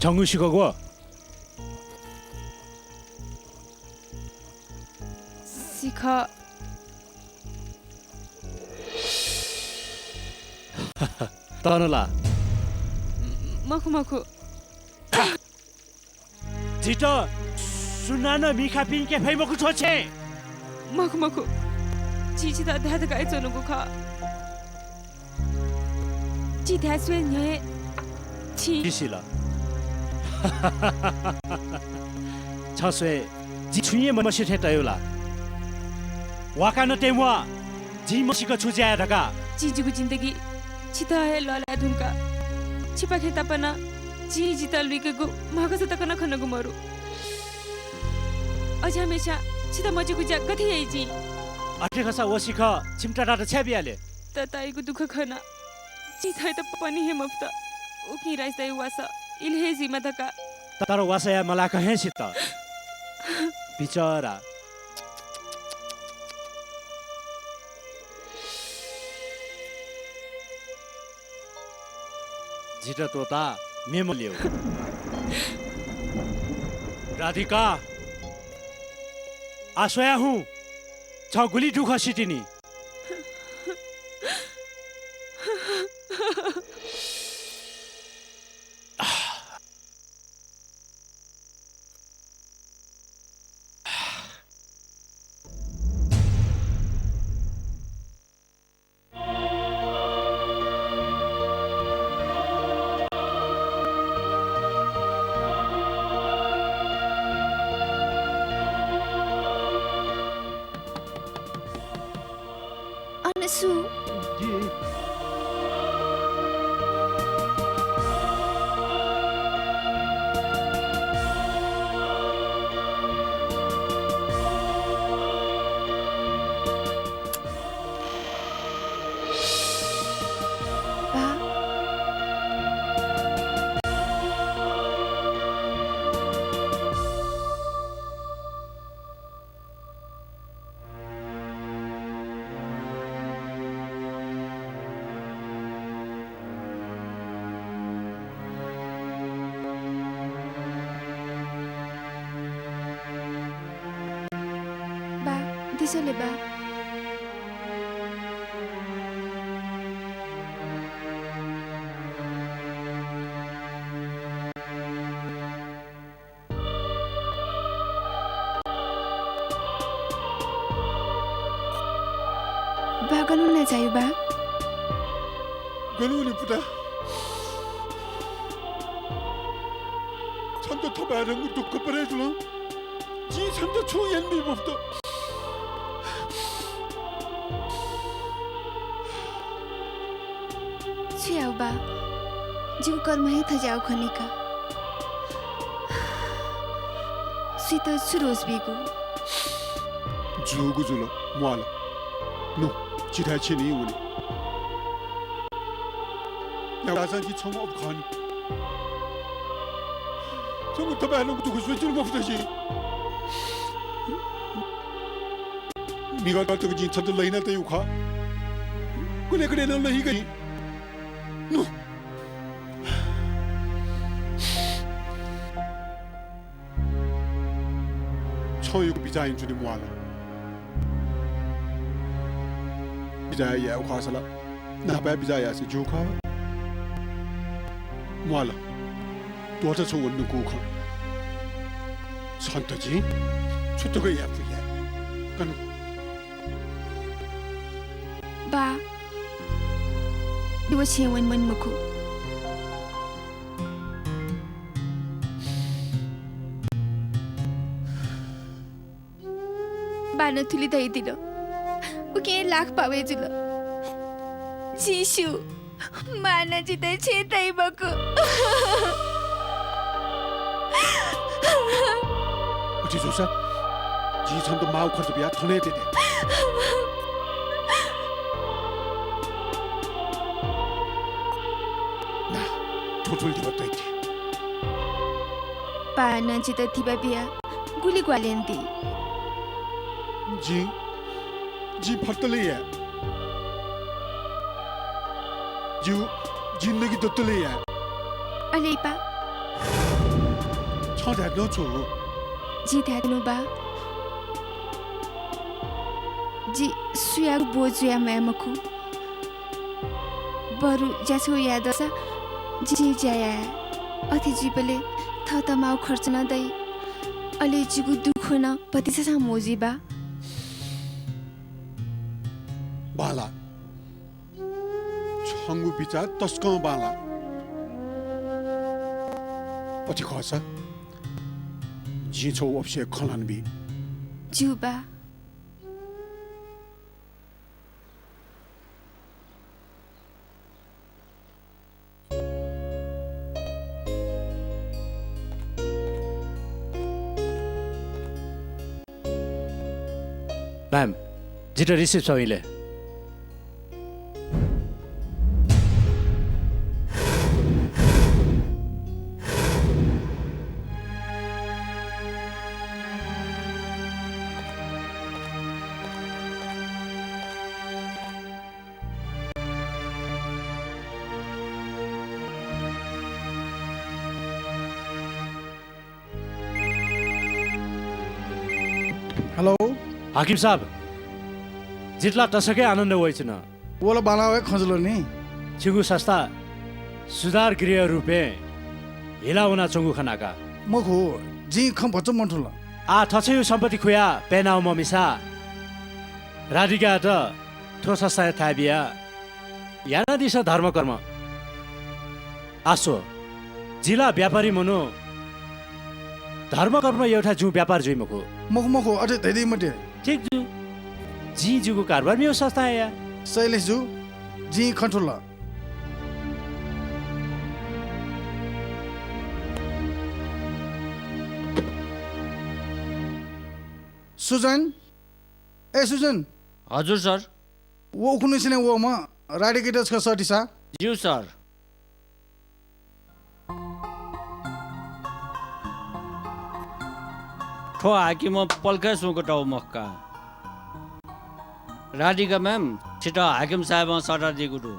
छंगु सिखः ग्व? सिखः। तन ला? मखु, मखु। झीत सुनानं मिखा पिंके फइ मखु थ्व छेँय्। मखु, मखु। झी छितः धाये धकाः हे च्वनागु खः। झी धाये स्वये न्ह्यः हे छि। छि सिल। छं स्वये, जि छुं हे मस्यू थें तयु ला? वाका नं तये म्वाः, जिं मसीक छु ज्या याये धकाः। झी जिगु जिन्दगी छितः हे लःल्हाये धुंकाः छिपाखें तापाना जिं जितः लुइकेगु म्हगस तक नं खनागु मरु। अज्याःम्हेस्यां छितः मज्यूगु ज्या गथे याइ जिं? अथे खःसा व सिखः छिमित दात छाय् बियाले? ततायागु दुःख खनाः जिं थःत पने हे मफुत। उकिं राजदाइ वासः इलय् हे जुइमा धकाः। तर वासःया मलाक हे सित। बिचरा। जितः त्वःताः मेम्ह ल्यू। राधिका, आः स्वया हुँ, छं गुलि दुःख सितिनि। अन सु? बा। बा, दिसँ ले बा। बा, गन वनाः झायु बा? गन वने पुता? छन्त थपाय्‌धंगु दुःख परे जुल। जिं छन्त छुं यानाबी मफुत। छु याउ बा, जिगु कर्म हे थज्याःगु खनी का। सुइत छु दोष बीगु? जूगु जुल, म्वाल। नु, चिथाय् छेँ नं वने। याउ दासां जि छंगु अबु खः नि। छंगु थपाय्‌धंगु दुःख स्वयाच्वने मफुत जि। म्हिगः तक जिं छन्त लहिना तयागु खः। कन्हय् कन्हय् नं लहिका नि। नु। छं यक्व बिचाः यानाच्वने म्वाल। बिचाः यायेगु खःसा ला न्हापा हे बिचाः याःसा ज्यू खः। म्वाल। त्वःता छं व नुगू खँ। छन्त जिं छु तक याये फु याये। कन। बा, जि व छेँय् वने मन मखु। बानं थुलि धयादिल, उकिं लाख पावय् जुल। जिं स्यू, मां नं जितः छेँय् तइ मखु। उथि जूसा जिं छन्त माःगु खर्च बियाः थन हे तये दे। ना, थ्व थुलि धिबा तइति। बानं जितः धिबा बियाः गुलि ग्वाहालि यानादी। जिं, जिं फतले याये। जिगु जिन्दगी दतले याये। अले लिपा? खँ धायेधुन छु? जिं धायेधुन बा, जि सुयागु बोझ जुया म्वाये मखु। बरु ज्या छगू याये दःसा जिं ज्या याये। अथे जुइबलय् थःत माःगु खर्च नं दइ, अले जिगु दुःख नं भतिचा छां म्हो जुइ बा। बांलाः, छंगु बिचाः तसकं बांलाः। अथे खःसा जिं छगू अफिसय् खँ ल्हानाबी। ज्यू बा। म्याम, जितः रिसिभ छगू इले। हेलो। हाकिम साहब, जितः ला तसकं आनन्द वइच्वन। व ला बांलाः वये खँ जुल नि। छिगु संस्था सुधार गृह रूपय् हिला वनाच्वंगु खँ नाका। मखु, जिं खँ भचा मथुल। आः थःछिगु सम्पत्ति खुयाः पय्‌नावंम्ह मिसा राधिकायात थ्व संस्थाय् थाय् बियाः यानादिसँ धर्मकर्म। आः स्व, जि ला व्यापारी मनू, धर्मकर्म याःथाय् जिगु व्यापार जुइ मखु। मखु, मखु, अथे धयादी मते। ठीक जू, जिं जिगु कारबार मेगु संस्थाय् याये। शैलेश जु, जिं खँ थुल। सुजन, ए सुजन। हजुर सर। व उखुन्हुसिनं वःम्ह राधिकायात छकः सःतिसा। ज्यू सर। थ्व हाकिमं पलखय् सुं कथं मखु का। राधिका म्याम, छितः हाकिम साहेबं सःतादीगु दु।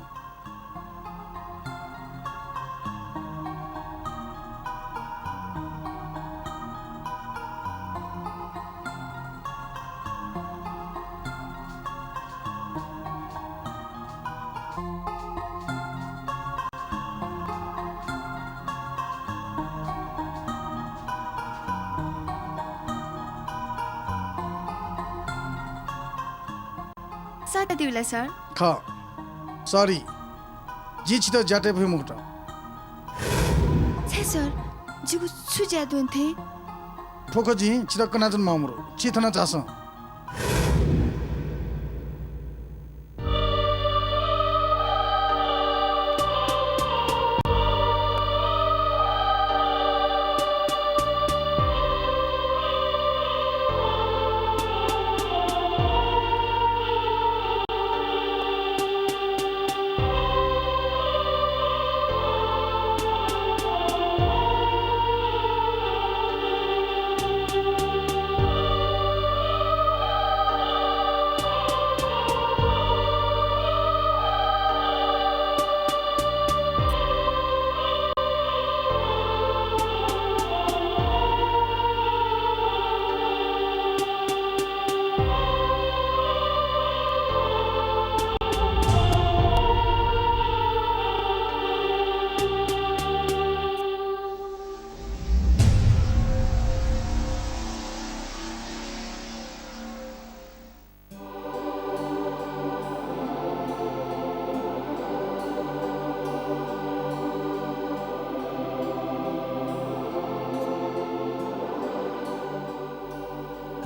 सःतादिउ ला सर? खः। सरी, जिं छितः ज्या तये फइ मखुत। छाय् सर, जिगु छु ज्या द्वने थें? थ्व खँ जिं छितः कनाच्वने माः मरु। छि थन झासँ।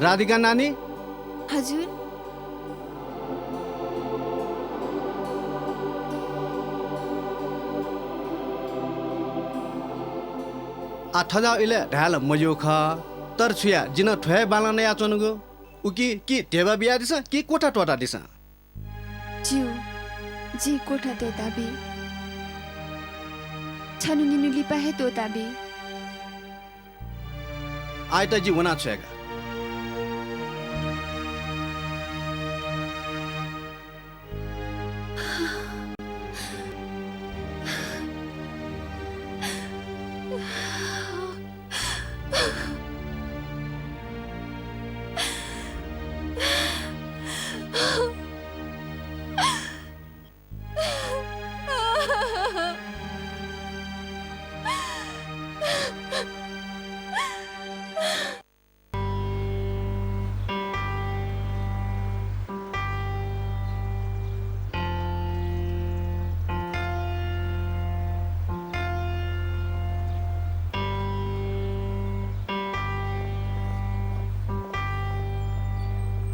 राधिका नानी? हजुर। आः थज्याःगु इलय् धायेला मज्यू खः, तर छु याये, जि नं थ्व हे बांलाः नयाच्वनागु। उकिं कि ध्यबा बियादिसँ कि क्वथा त्वःतादिसँ। ज्यू, जिं क्वथा त्वःताबी। छन्हु निन्हु लिपा हे त्वःताबी। आःयात जि वना छ्वयेगा।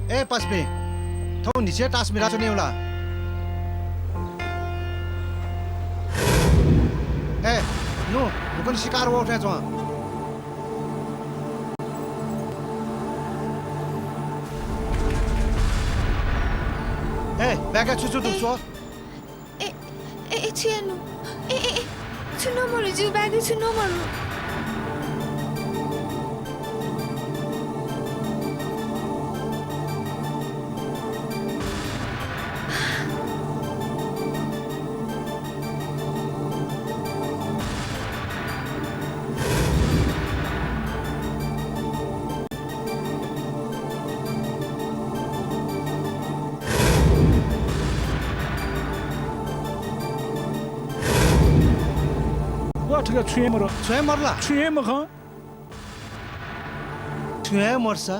ए पासापिं, थौं न्हिच्छि हे तास मिला च्वनेगु ला? ए नु, भुकन सिकार वःथें च्वं। ए, बाय्‌का छु छु दु स्व। ए, ए, ए, छु यानु? ए, ए, ए, छु नं मरु, जिगु बाय्‌का छु नं मरु। व थुके छुं हे मरु। छुं हे मरु ला? छुं हे मखं। छुं हे मरुसा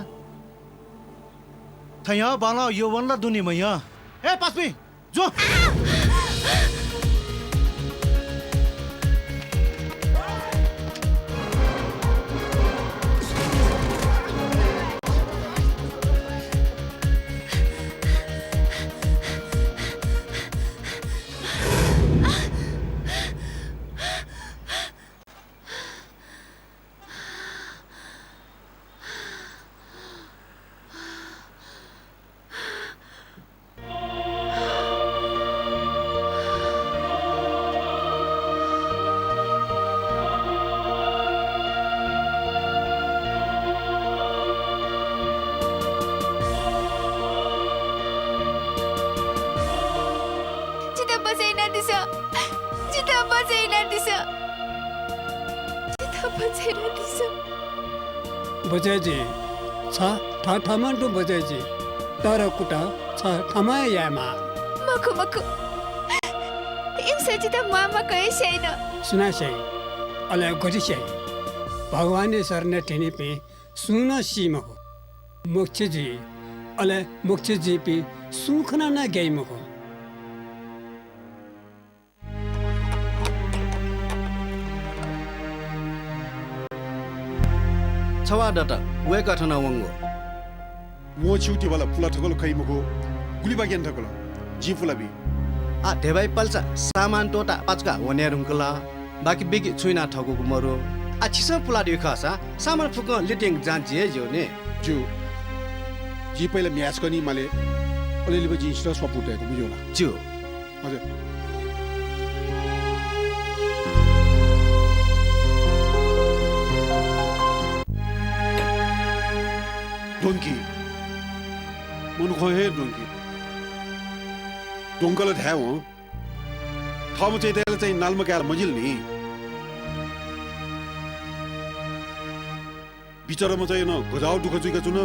थय्‌याः बांलाः यौवन ला दुनि मय्‌या। ए पासापिं, ज्वँ। जितः बचय् यानादिसँ। जितः बचय् यानादिसँ। जितः बचय् यानादिसँ। बचय् जुइ। छ थःथम्हं तुं बचय् जुइ। तर कुतः छ थःम्हं हे यायेमाः। मखु, मखु। इमिसं जितः म्वाःम्वाकं हे स्याइन। सुनां स्याइ? अले गथे स्याइ? भगवानया शरणय् थ्यनीपिं सुं नं सी मखु। मोक्ष जुइ, अले मोक्ष जुइपिं सुं खनाः नं ग्याइ मखु। छवाः दत, वय्‌कः थन वंगु। वं छिगु तिबल पुला थकल खइ मखु, गुलि बाकि याना थकल, जिं पुला बी। आ, धेबाइ पलेसा सामान त्वःताः पाचुकाः वने धुंकल। बाकि बिकि छुं याना थकूगु मरु। आ, छिसं पुलादीगु खःसा सामान फुक्कं लितिं जाँच जुइ हे ज्यू नि। ज्यू। जिं पहिला म्ह्याय् छकः निं माले, अले लिपा जिं छितः स्वापू तयेगु, मज्यू ला? ज्यू। हजुर। द्वंकी। मनुखं हे द्वंकी। द्वंकल धायेवं थःम्हं चाहिँ दयेला चाहिँ नालमा कायेला मजिल नि। बिचाराम्ह चाहिँ नं गज्याःगु दुःख जुइका च्वन।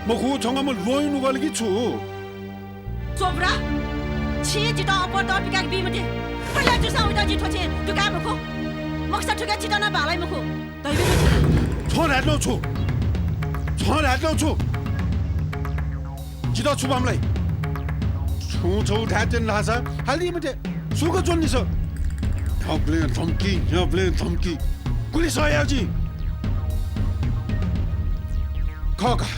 मखु, छंगु ल्वहंया नुगः कि छु? च्वँ बुरा, छिं जितः अप्वः तःपिकाके बी मते। पहिला जूसां वयात जिं थ्व छेँ दुकाये मखु। मखुसा थुके छितः नं बांलाइ मखु। दैवी छु? छं धायेत्यंगु छु? छं धायेत्यंगु छु? जितः छु बांमलाइ? छुं छगू धायेत्यन धाःसा हाले मते। सुक च्वंनिसँ। न्ह्याबलें धम्की, न्ह्याबलें धम्की। गुलि सह याये जि। खः का।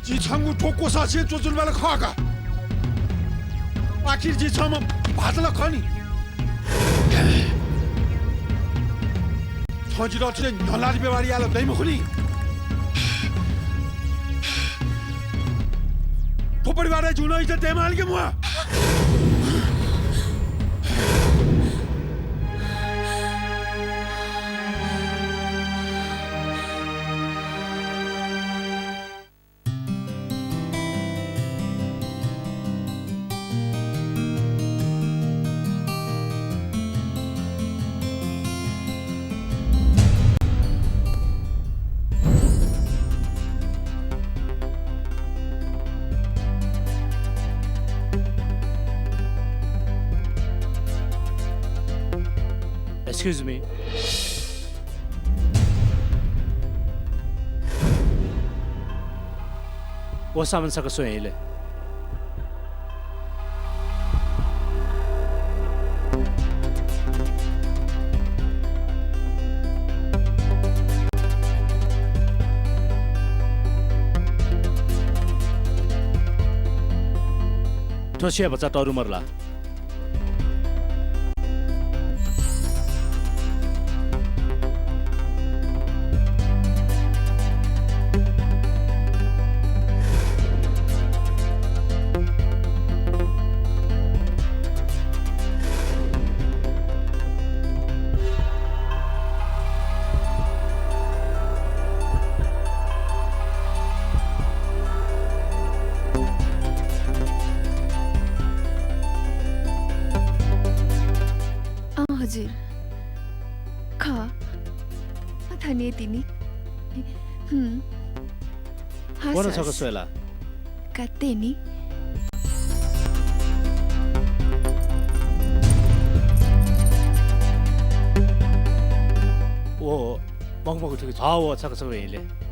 जि छंगु थ्व क्वसाः छेँ च्वचुनिबाला खः का। आखिर जि छम्ह भाःत ला खः नि। छं जितः थथे न्ह्यलात व्यवहार यायेला दइ मखु नि। थ्व परिवारय् जिगु नं इज्जत दयेमाल कि म्वाः? Excuse me। व सामान छकः स्वये इले। सुया भचा तःधु मदु ला? अँ, हजुर। खः। थन हे तिनि। हुँ। हस्, वन छकः हस्। स्वये ला? का तिनि। ओ, मखु, मखु, थुकी झः व छकः छकः हिँले।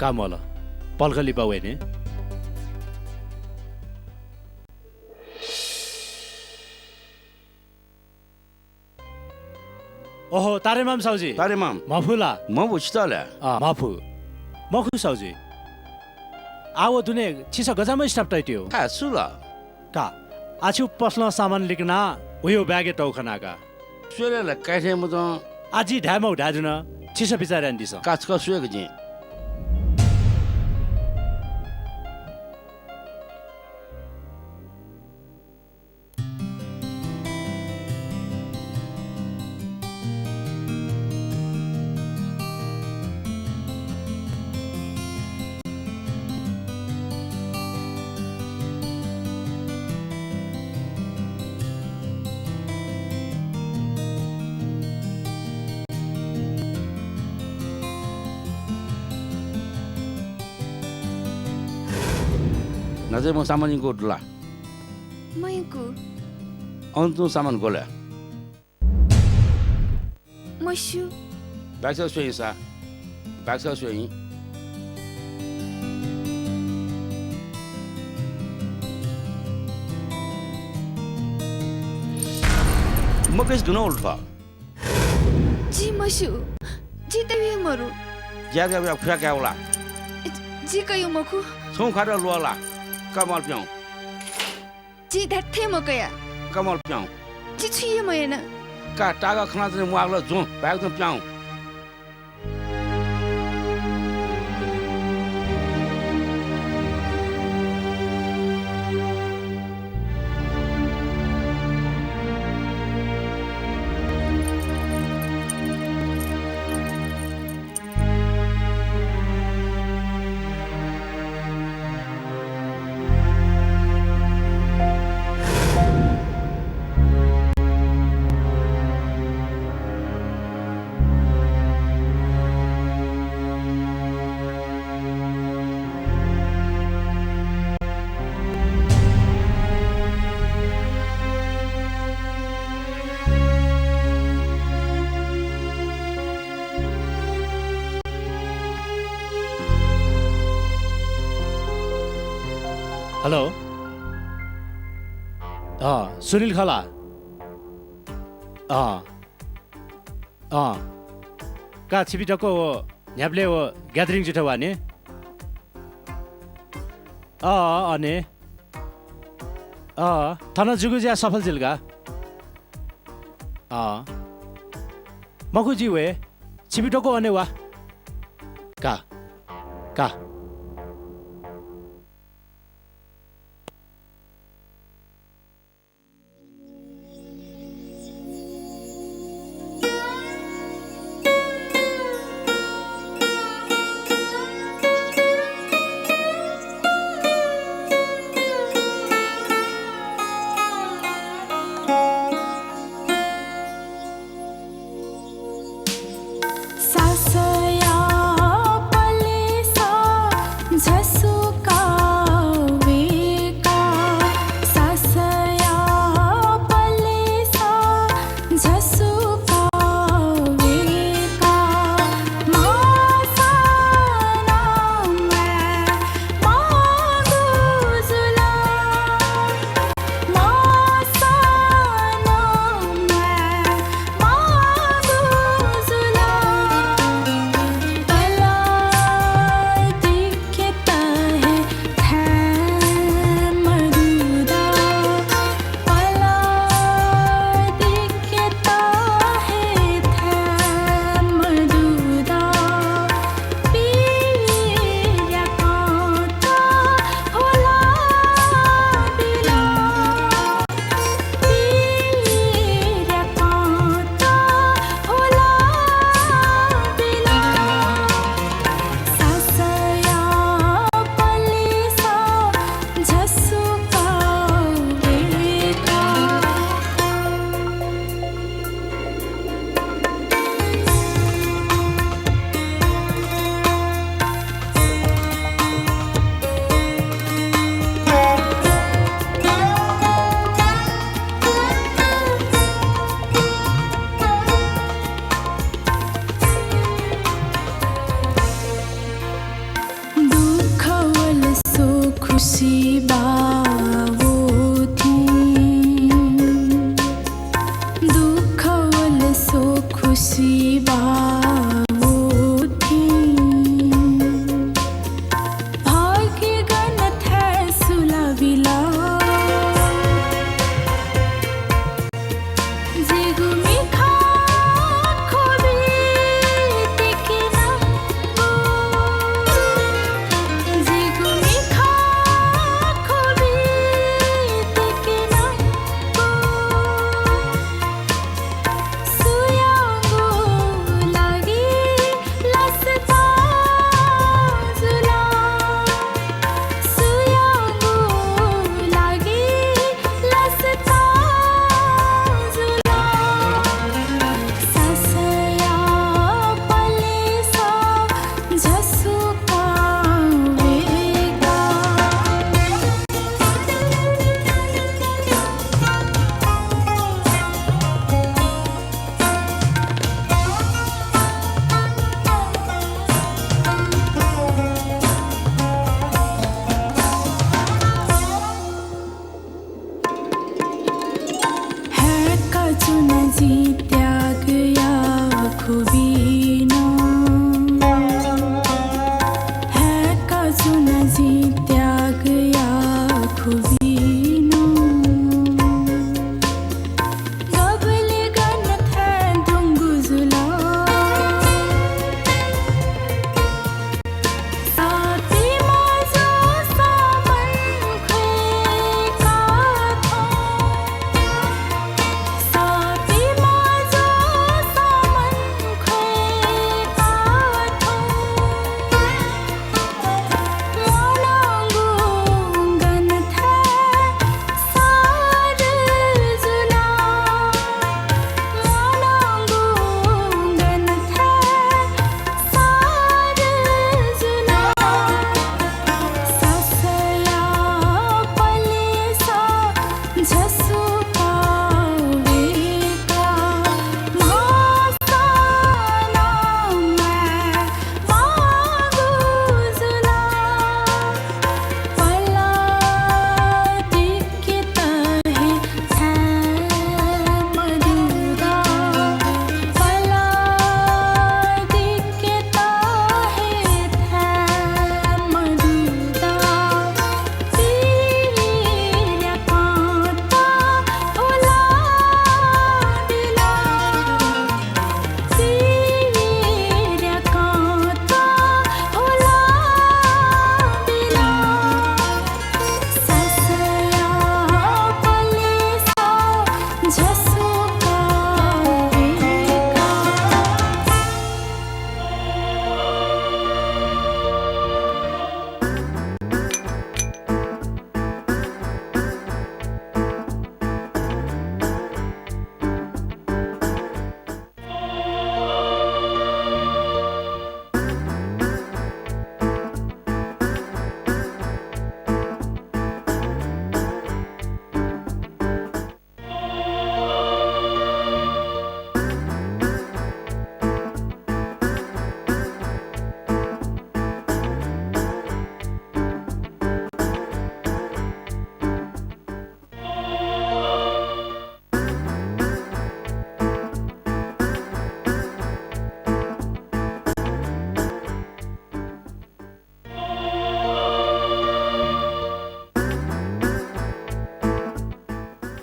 का मल, पलख लिपा वयेनि। ओहो, तारेमाम साउजी। तारेमाम। म्हफु ला? म्हफु, छितः ला? अँ, म्हफु। मखु साउजी। आः व दुने छिसं गज्याःम्ह स्टाफ तयातयागु? का, सु ला? का, आः छिगु पसलं सामान लिकनाः वयागु ब्यागय् तःगु खना का। स्वये ला काय् थें मजं। आः जिं धायेमाःगु धाये धुन, छिसं बिचाः यानादिसँ। का, छकः स्वयेगु जिं। न्हाचः म्ह सामान यंकू दु ला? मयंकू। अन तुं सामान ग्वल? मस्यू। ब्याक्स स्वइँ सा। ब्याक्स स्वइँ। मकैस गुन उल्फा। जि मस्यू। जि तयु हे मरु। ज्या ज्या खुया काय् वला। जि कयु मखु। छुं खात लुवा ला। कमल प्यं। जि धात्थें मकया। कमल प्यं। जि छुं हे मयाना। का तागा खना जने म्वागल जुं। बाय्क जुं प्यं। हेलो। अँ, सुनिल खः ला? अँ। अँ। का छिपिं दक्व व न्ह्याबलें व gathering जुयाथें वा नि। अँ, अँ, अने। अँ, थन जिगु ज्या सफल जुल का। अँ। मखु जि वये, छिपिं दक्व अने वा। का, का। सासया पलेसा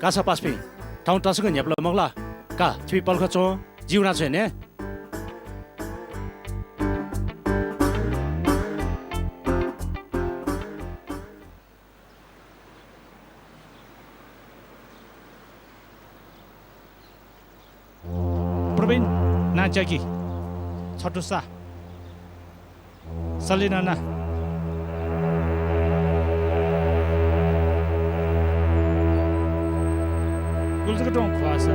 का सा पासापिं, थौं तसकं न्ह्यब्वल मखु ला? का, छिपिं पलख च्वँ, जि वनाः छुं हे नये। प्रवीण, नां च्याकि। छथुसा। सलिना ना। गुलि जक तुं ख्वाःसा।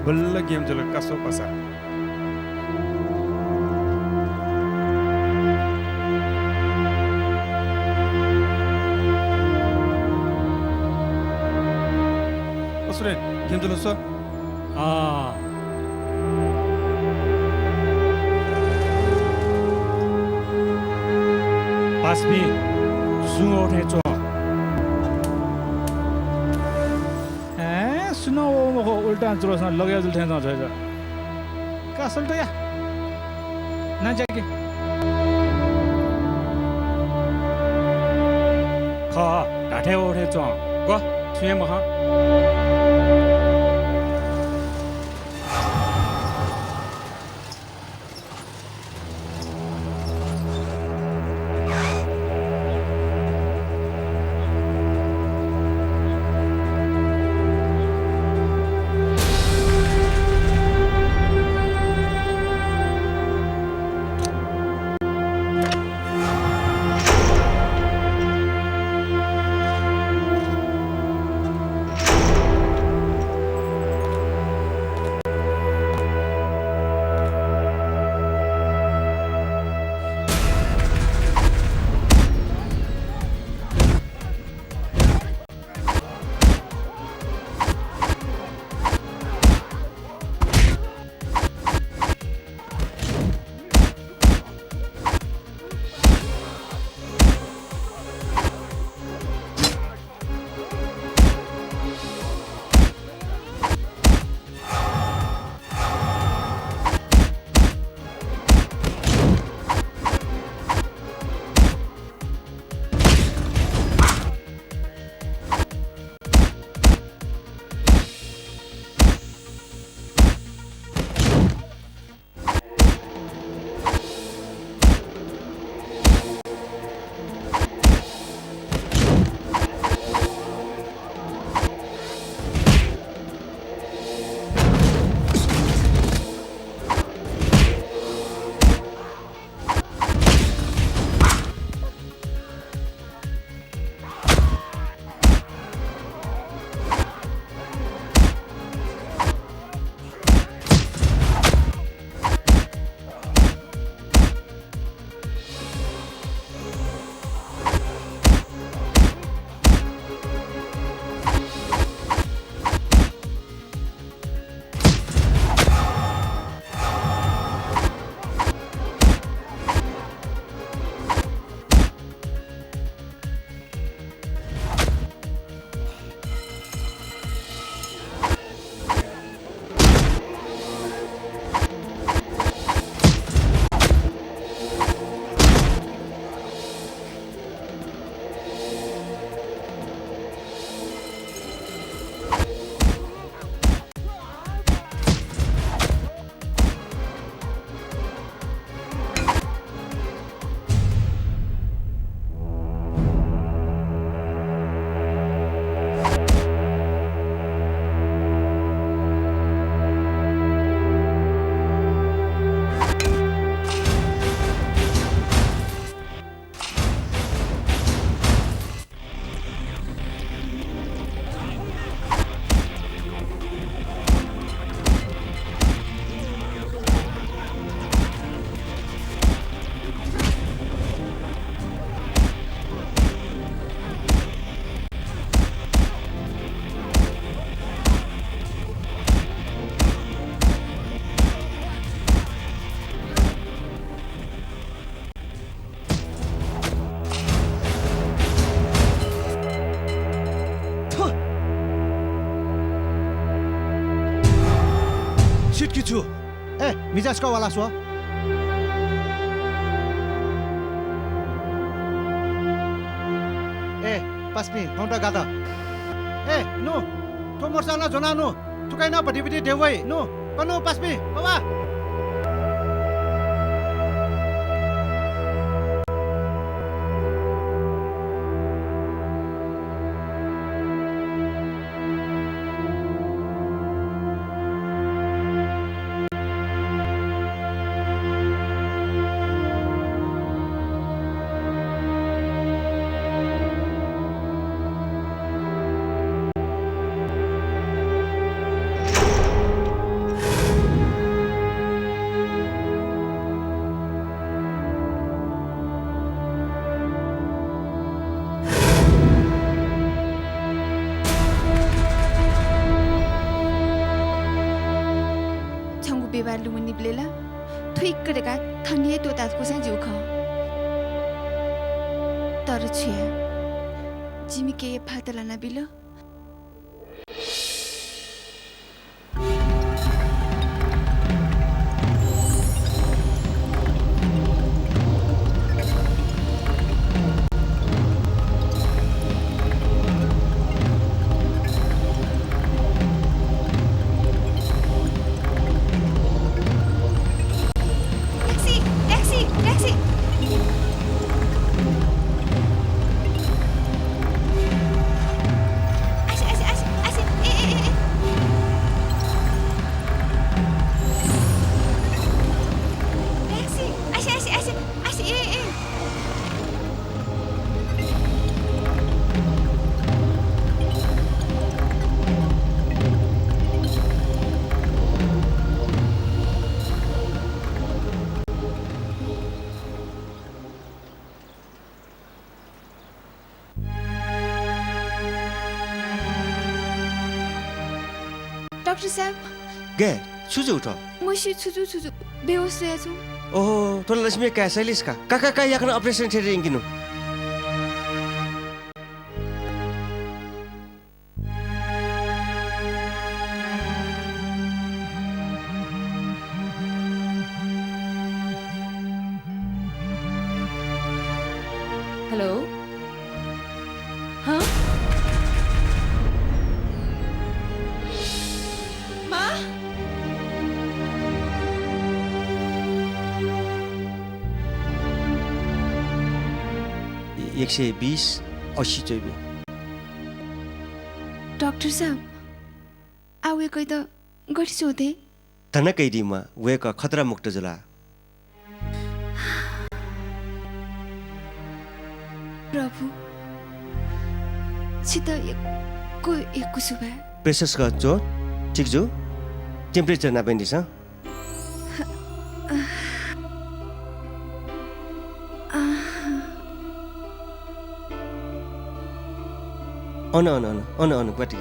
बल्ल game जुल का सा पासा। असुरे, game जुल सा। अँ। पासापिं, सुं वःगु थें च्वं। ए, सुं नं वःगु मखु, उल्टां जुलसं लगे जुल थें च्वं छ्वय् जुल। का सल्टया। नां च्याकि। खः, धात्थें वःगु थें च्वं। ग्व, छुं हे मखं। छु? ए, मिजास का वाला स्व। ए, पास्मि, गौंटा गात। ए, नु, थ्व मोटरसाइकल ज्वना नु। थुकाइ नं भतिभति देवै नु। कनु पास्मि, बाबा। छंगु व्यवहार लुमनिबलय् ला थुइक्क धकाः थन हे त्वःता धुकूसां ज्यू खः। तर छु याये, जिमि केहे भाःत लानाबिल। Taxi, taxi, taxi. आसे, आसे, आसे, आसे, ए, ए, ए, ए। ट्याक्सी, आसे, आसे, आसे, आसे, ए, ए। डाक्टर साहेब। गय्, छु जू थ्व? मस्यू छु जू छु जू, बेहोस जुयाच्वं। ओहो, थ्व ला लक्ष्मी काय् शैलेश का। का, का, का, याकनं operation theatre यंकेनु। Hello। हँ? मां? एक सय बीस, अस्सी च्वइबे। डाक्टर साहब, आः वय्कःयात गथे स्वये? धन्दा कयादी म्वाः, वय्कः खतरा मुक्त जुल। प्रभु, छितः यक्व यक्व सुभाय्। Pressure च्वं, ठीक जू। Temperature नापं दिसँ। अन, अन, अन, अन, अन, ग्वाति।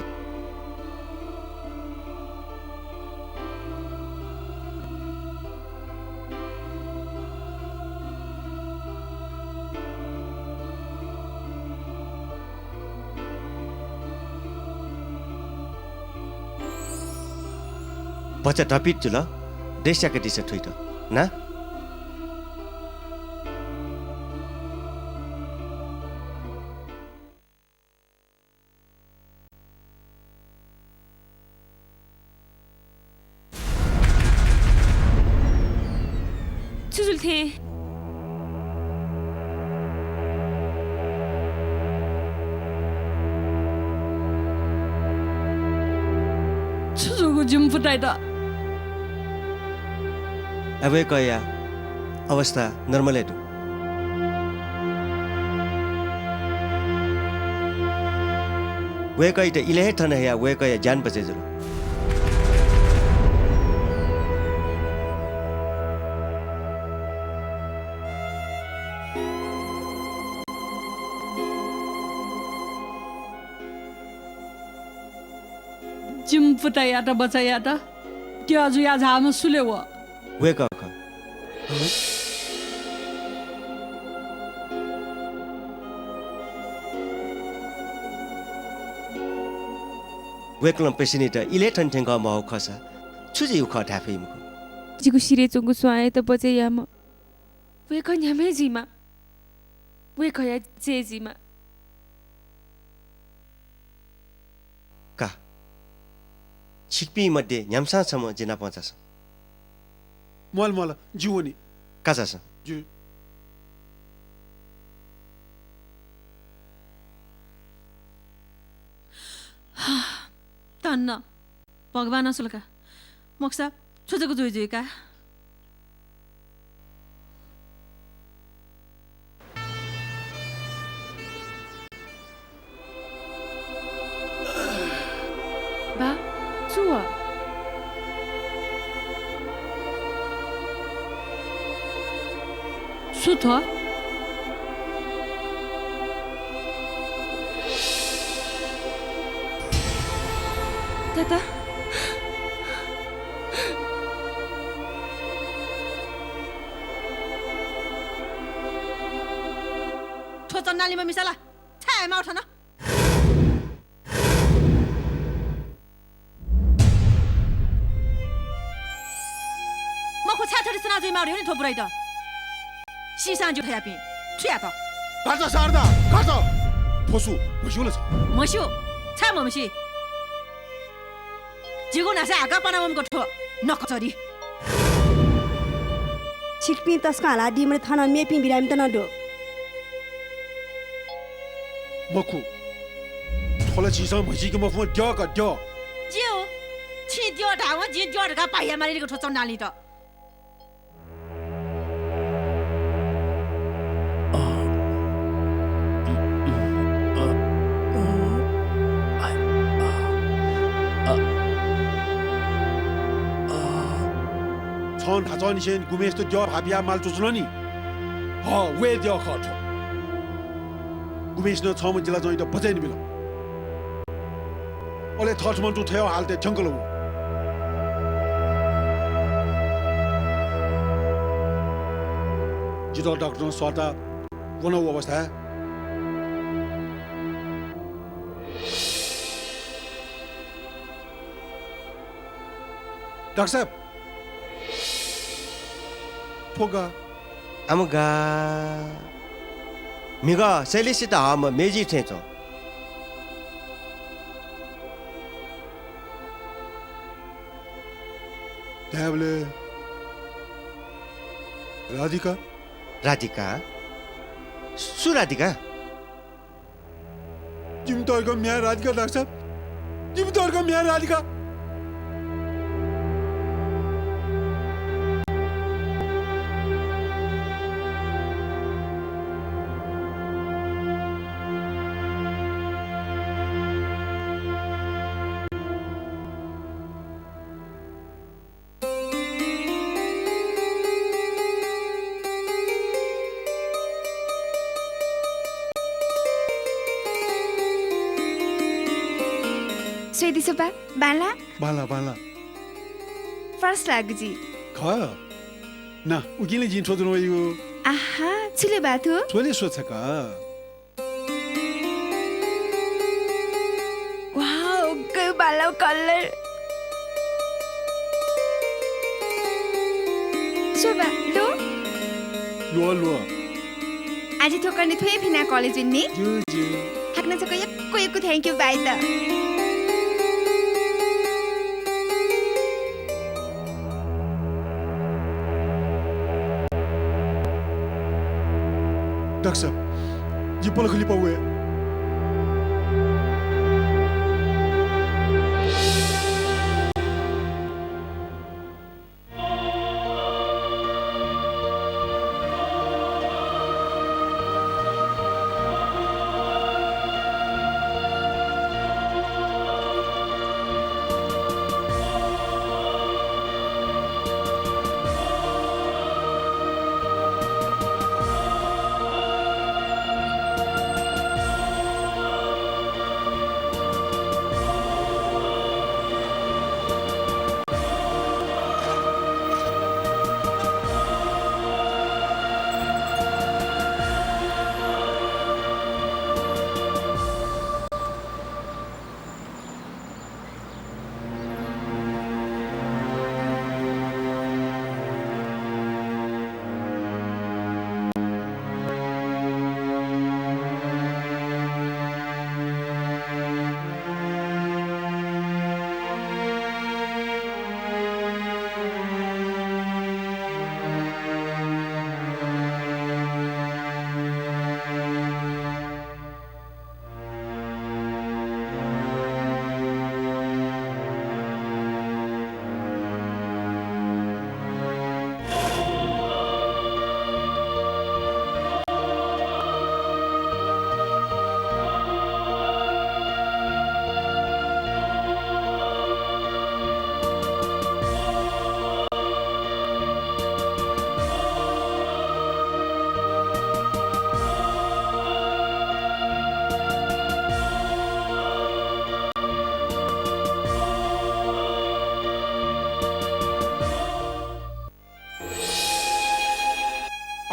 भचा धपित जुल, देश याकादिसँ थुइत, ना? छु जुल थें? छु जूगु जिमि पुतायात? अय् वय्कःया अवस्था normal हे दु। वय्कःयात इलय् हे थन हयाः वय्कःया ज्यान बचय् जुल। जिमि पुतायात बचय् यायेत द्यः जुयाः झाःम्ह सु ले व? वय्कः खः। वय्कलं पेसेन्टयात इलय् थन थ्यंकः महःगु खःसा, छु जुइगु खः धाये फइ मखु। जिगु सिरय् च्वंगु स्वांयात बचय् याःम्ह वय्कः न्ह्याम्ह हे जुइमा। वय्कःया जय जुइमा। का, छिकपिं मध्ये न्ह्याम्हसां छम्ह जि नाप झासँ। म्वाल, म्वाल, जि वनी। का झासँ। जि। धन्न। भगवानं सुल का। मखुसा छु जक जुइ जुइ का। बा, छु व? सु थ्व? ताता। थ्व चण्डालीम्ह मिसा ला छाय् हयेमाः थन? मखु, छाय् थथे सना जुइमाः धयागु नि थ्व बुराइत? सीसां ज्यू थज्याःपिं। छु यात? घात शारदा, घात। थ्व सु, म्हस्यू ला छ? म्हस्यू, छाय् म्हमसी? जिगु न्हासय् हाका पाना वंम्ह थ्व नकचरी। छिकपिं तसकं हालादीम्ह थन मेपिं बिरामीत नं दु। मखु, थ्व ला झीसं म्हसीके मफुम्ह द्यः का, द्यः। ज्यू, छिं द्यः धाःवं जिं द्यः धकाः पाहिया माली थ्व चण्डालीत। छं न्हाचःनिसें गुम्हेसित द्यः भाःपिया माल च्वचुल नि? हः, व हे द्यः खः थ्व। गुम्हेसिनं छम्ह जिलाजंयात बचय् यानाबिल। अले थःथम्हं तुं थ्व हालतय् थ्यंकल व। जितः डाक्टरं सःता वन व अवस्थाय्। डाक्टर साहेब, थ्व गा? आम गा? म्हिगः शैलेशयात हःम्ह मेजु थें च्वं। धायेबलय् राधिका? राधिका? सु राधिका? जिमि तःधिकःम्ह म्ह्याय् राधिका डाक्टर साहेब, जिमि तःधिकःम्ह म्ह्याय् राधिका। स्वयादिसँ बा, बांला। बांला, बांला। First लागु जि। खः। ना, उकिं ले जिं थ्व ज्वना वयागु। आहा, छु ले बा थ्व? थ्व ले स्व छकः। Wow, गयु बांलाउ colour। स्व बा, ल्वः? ल्वः, ल्वः। आः जि थ्व कन्हय् थ्व हे फिनाः college वने नि। ज्यू, ज्यू। हाकनं छकः यक्व यक्व thank you बाइत। डाक्टर साहब, जि पलख लिपा वये।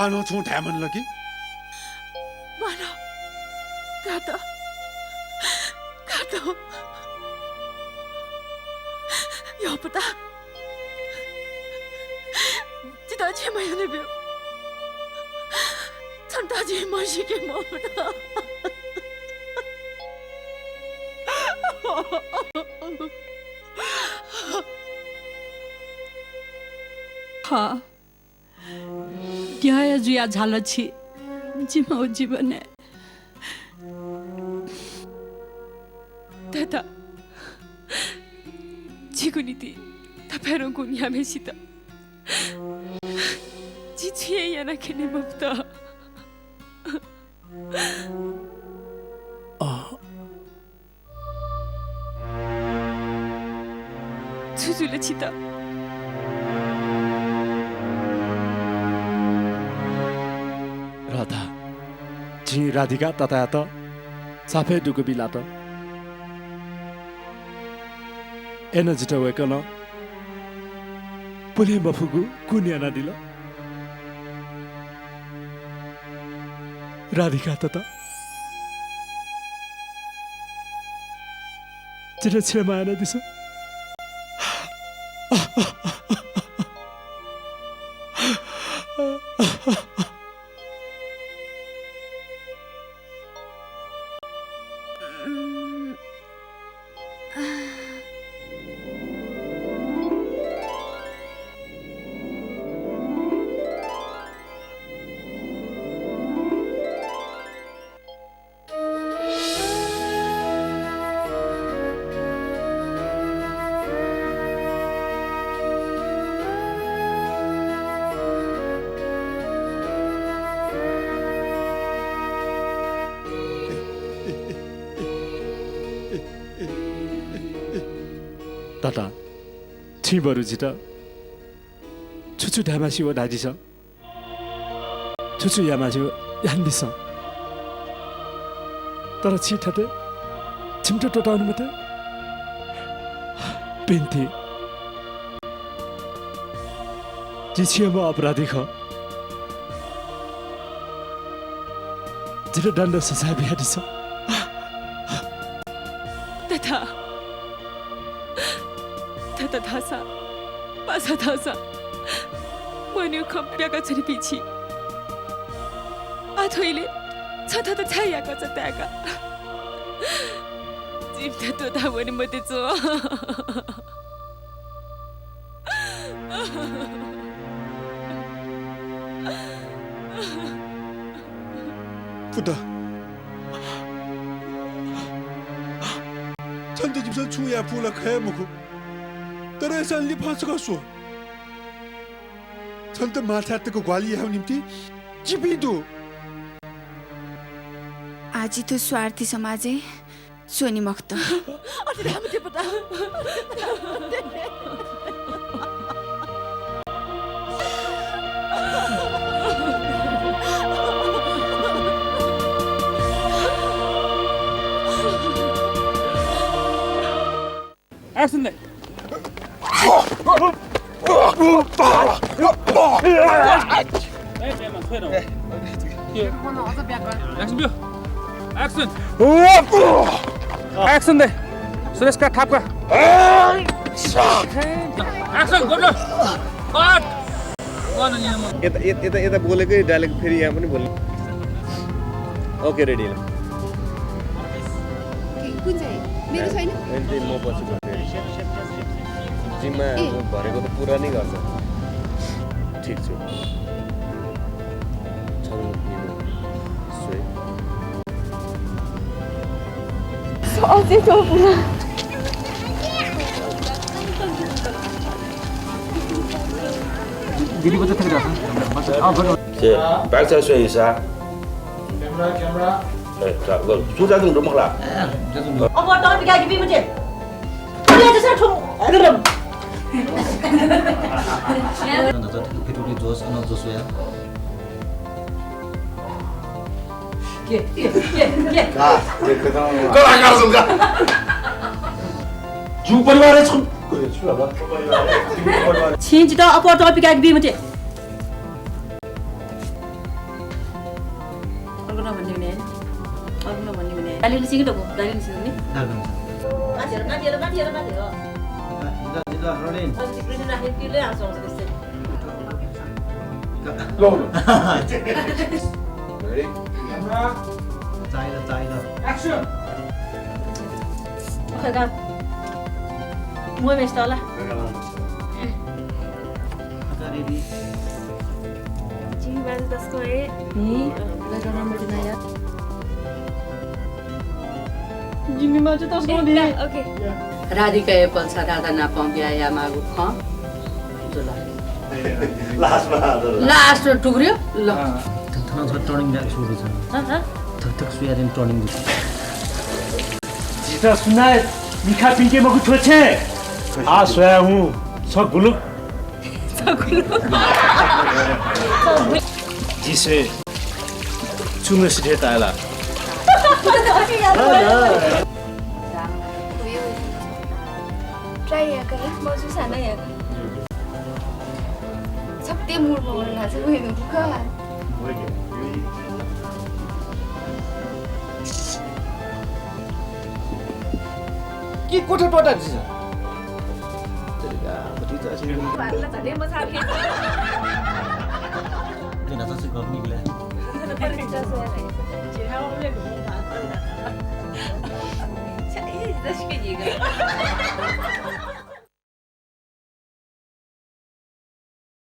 बानं छुं धायेमानि ला कि? बानं, कात, कात। यःपुता, जितः क्षमा यानाब्यु। छन्त जिं म्हसीके मफुत। खः। ज्ञया जुया झाल छि जिमि जीवनय्। दादा, जिगु निंतिं थपाय्‌धंगु न्ह्याम्हेसित जि छुं हे याना क्यने मफुत। अँ। छु जुल छित? राधा, जिं राधिका ततायात साफय् दुःख बिलात। अय्‌नं जितः वय्‌कलं पुले मफुगु गुण यानादिल। राधिका तता, जितः क्षमा यानादिसँ। तता, छिं बरु जितः छु छु धायेमाःसा धायेदिसँ। छु छु यायेमाःसा यानादिसँ। तर छिं थथे छिमित त्वःतावने मते। बिन्ति, जि छुयाम्ह अपराधी खः। जितः दण्ड सजाय बियादिसँ। तता, तता धाःसा, पासा धाःसा, मनय् खँ प्याकाच्वनापिं छि। आः थ्व इलय् छं थथे छाय् याकःचा ताय्‌का? जिमित त्वःता वने मते च्वँ। पुता, छन्त जिमिसं छुं याये फु ला खः हे मखु, तर अय्‌सां लिफः छकः स्व। छन्त माःथाय् तक ग्वाहालि यायेगु निंतिं जिपिं दु। आः जि थ्व स्वार्थी समाजय् च्वने मखुत। अथे धाये मते पुता। Action दे। Action ब्यो। Action। Action दे। सुरेश का थाप का। Action, go, go। Cut। यता, यता, यता, यता बोलेकै dialogue फेरि यहाँ पनि बोल्ने। OK, ready ल। कुन चाहिँ? मेरो छैन? होइन, त्यही म पछि बोल्छु। जिम्मा ए। भरेको त पुरा नै गर्छ। ठिक छु। छलक निलो सोही। अझै त पुरा। दिदी बच्चा थक जाता है। बच्चा, हाँ, बच्चा। से, back side से हिस्सा। Camera, camera। ए, चा, लो, सुजा तुम डुमखला। अब और तौर पे क्या की भी मुझे। अरे, जैसे ठुम, एकदम। फिटुकी जोस, अन जोस या। के, के, के, के? का, के, के त? कलाकार छन् का। जिगु परिवार हे छन्। छिं जितः अप्वः तःपिकाके बी मते। अरू न भन्ने भने। दालिम सिंह डको, दालिम सिंह नि। दालिम सिंह। माथि हेर, माथि हेर, माथि हेर, माथि हेर। आ, जिता, जिता, rolling। अझ चाहिँ green राख्ने तिलले आउँछ, आउँछ त्यस्तै। ल। Ready? Camera। चाहिलो, चाहिलो। Action। खै गा। म बेस्ट होला। Ready? जिमी बाजु तस्को है। नि, लगा नम्बर दिना यार। जिमी बाजु तस्को नि। OK। राधिकाया पल्छा राधा नापं ब्याहा यायेमाःगु खँ जुल। Last-मा हात होला। Last-मा टुक्रियो। ल। अँ। थन छ turning जाके सुरु छ। हँ, हँ। थक थक सुयादिन turning जुल। जितः सुनाय मिखा पिंके मगु थ्व छेँ। आ स्वया हुँ छ गुलुक। जिसे चुंगसिथे तायला। Try याका है, मजू साना याका। छक्ते मूड भवन नाच वइन बुका। कि कोठे टोटा दिस। तेरिका, भतिजा से। बादला झने मसाले। दिन आता से गफ निकले।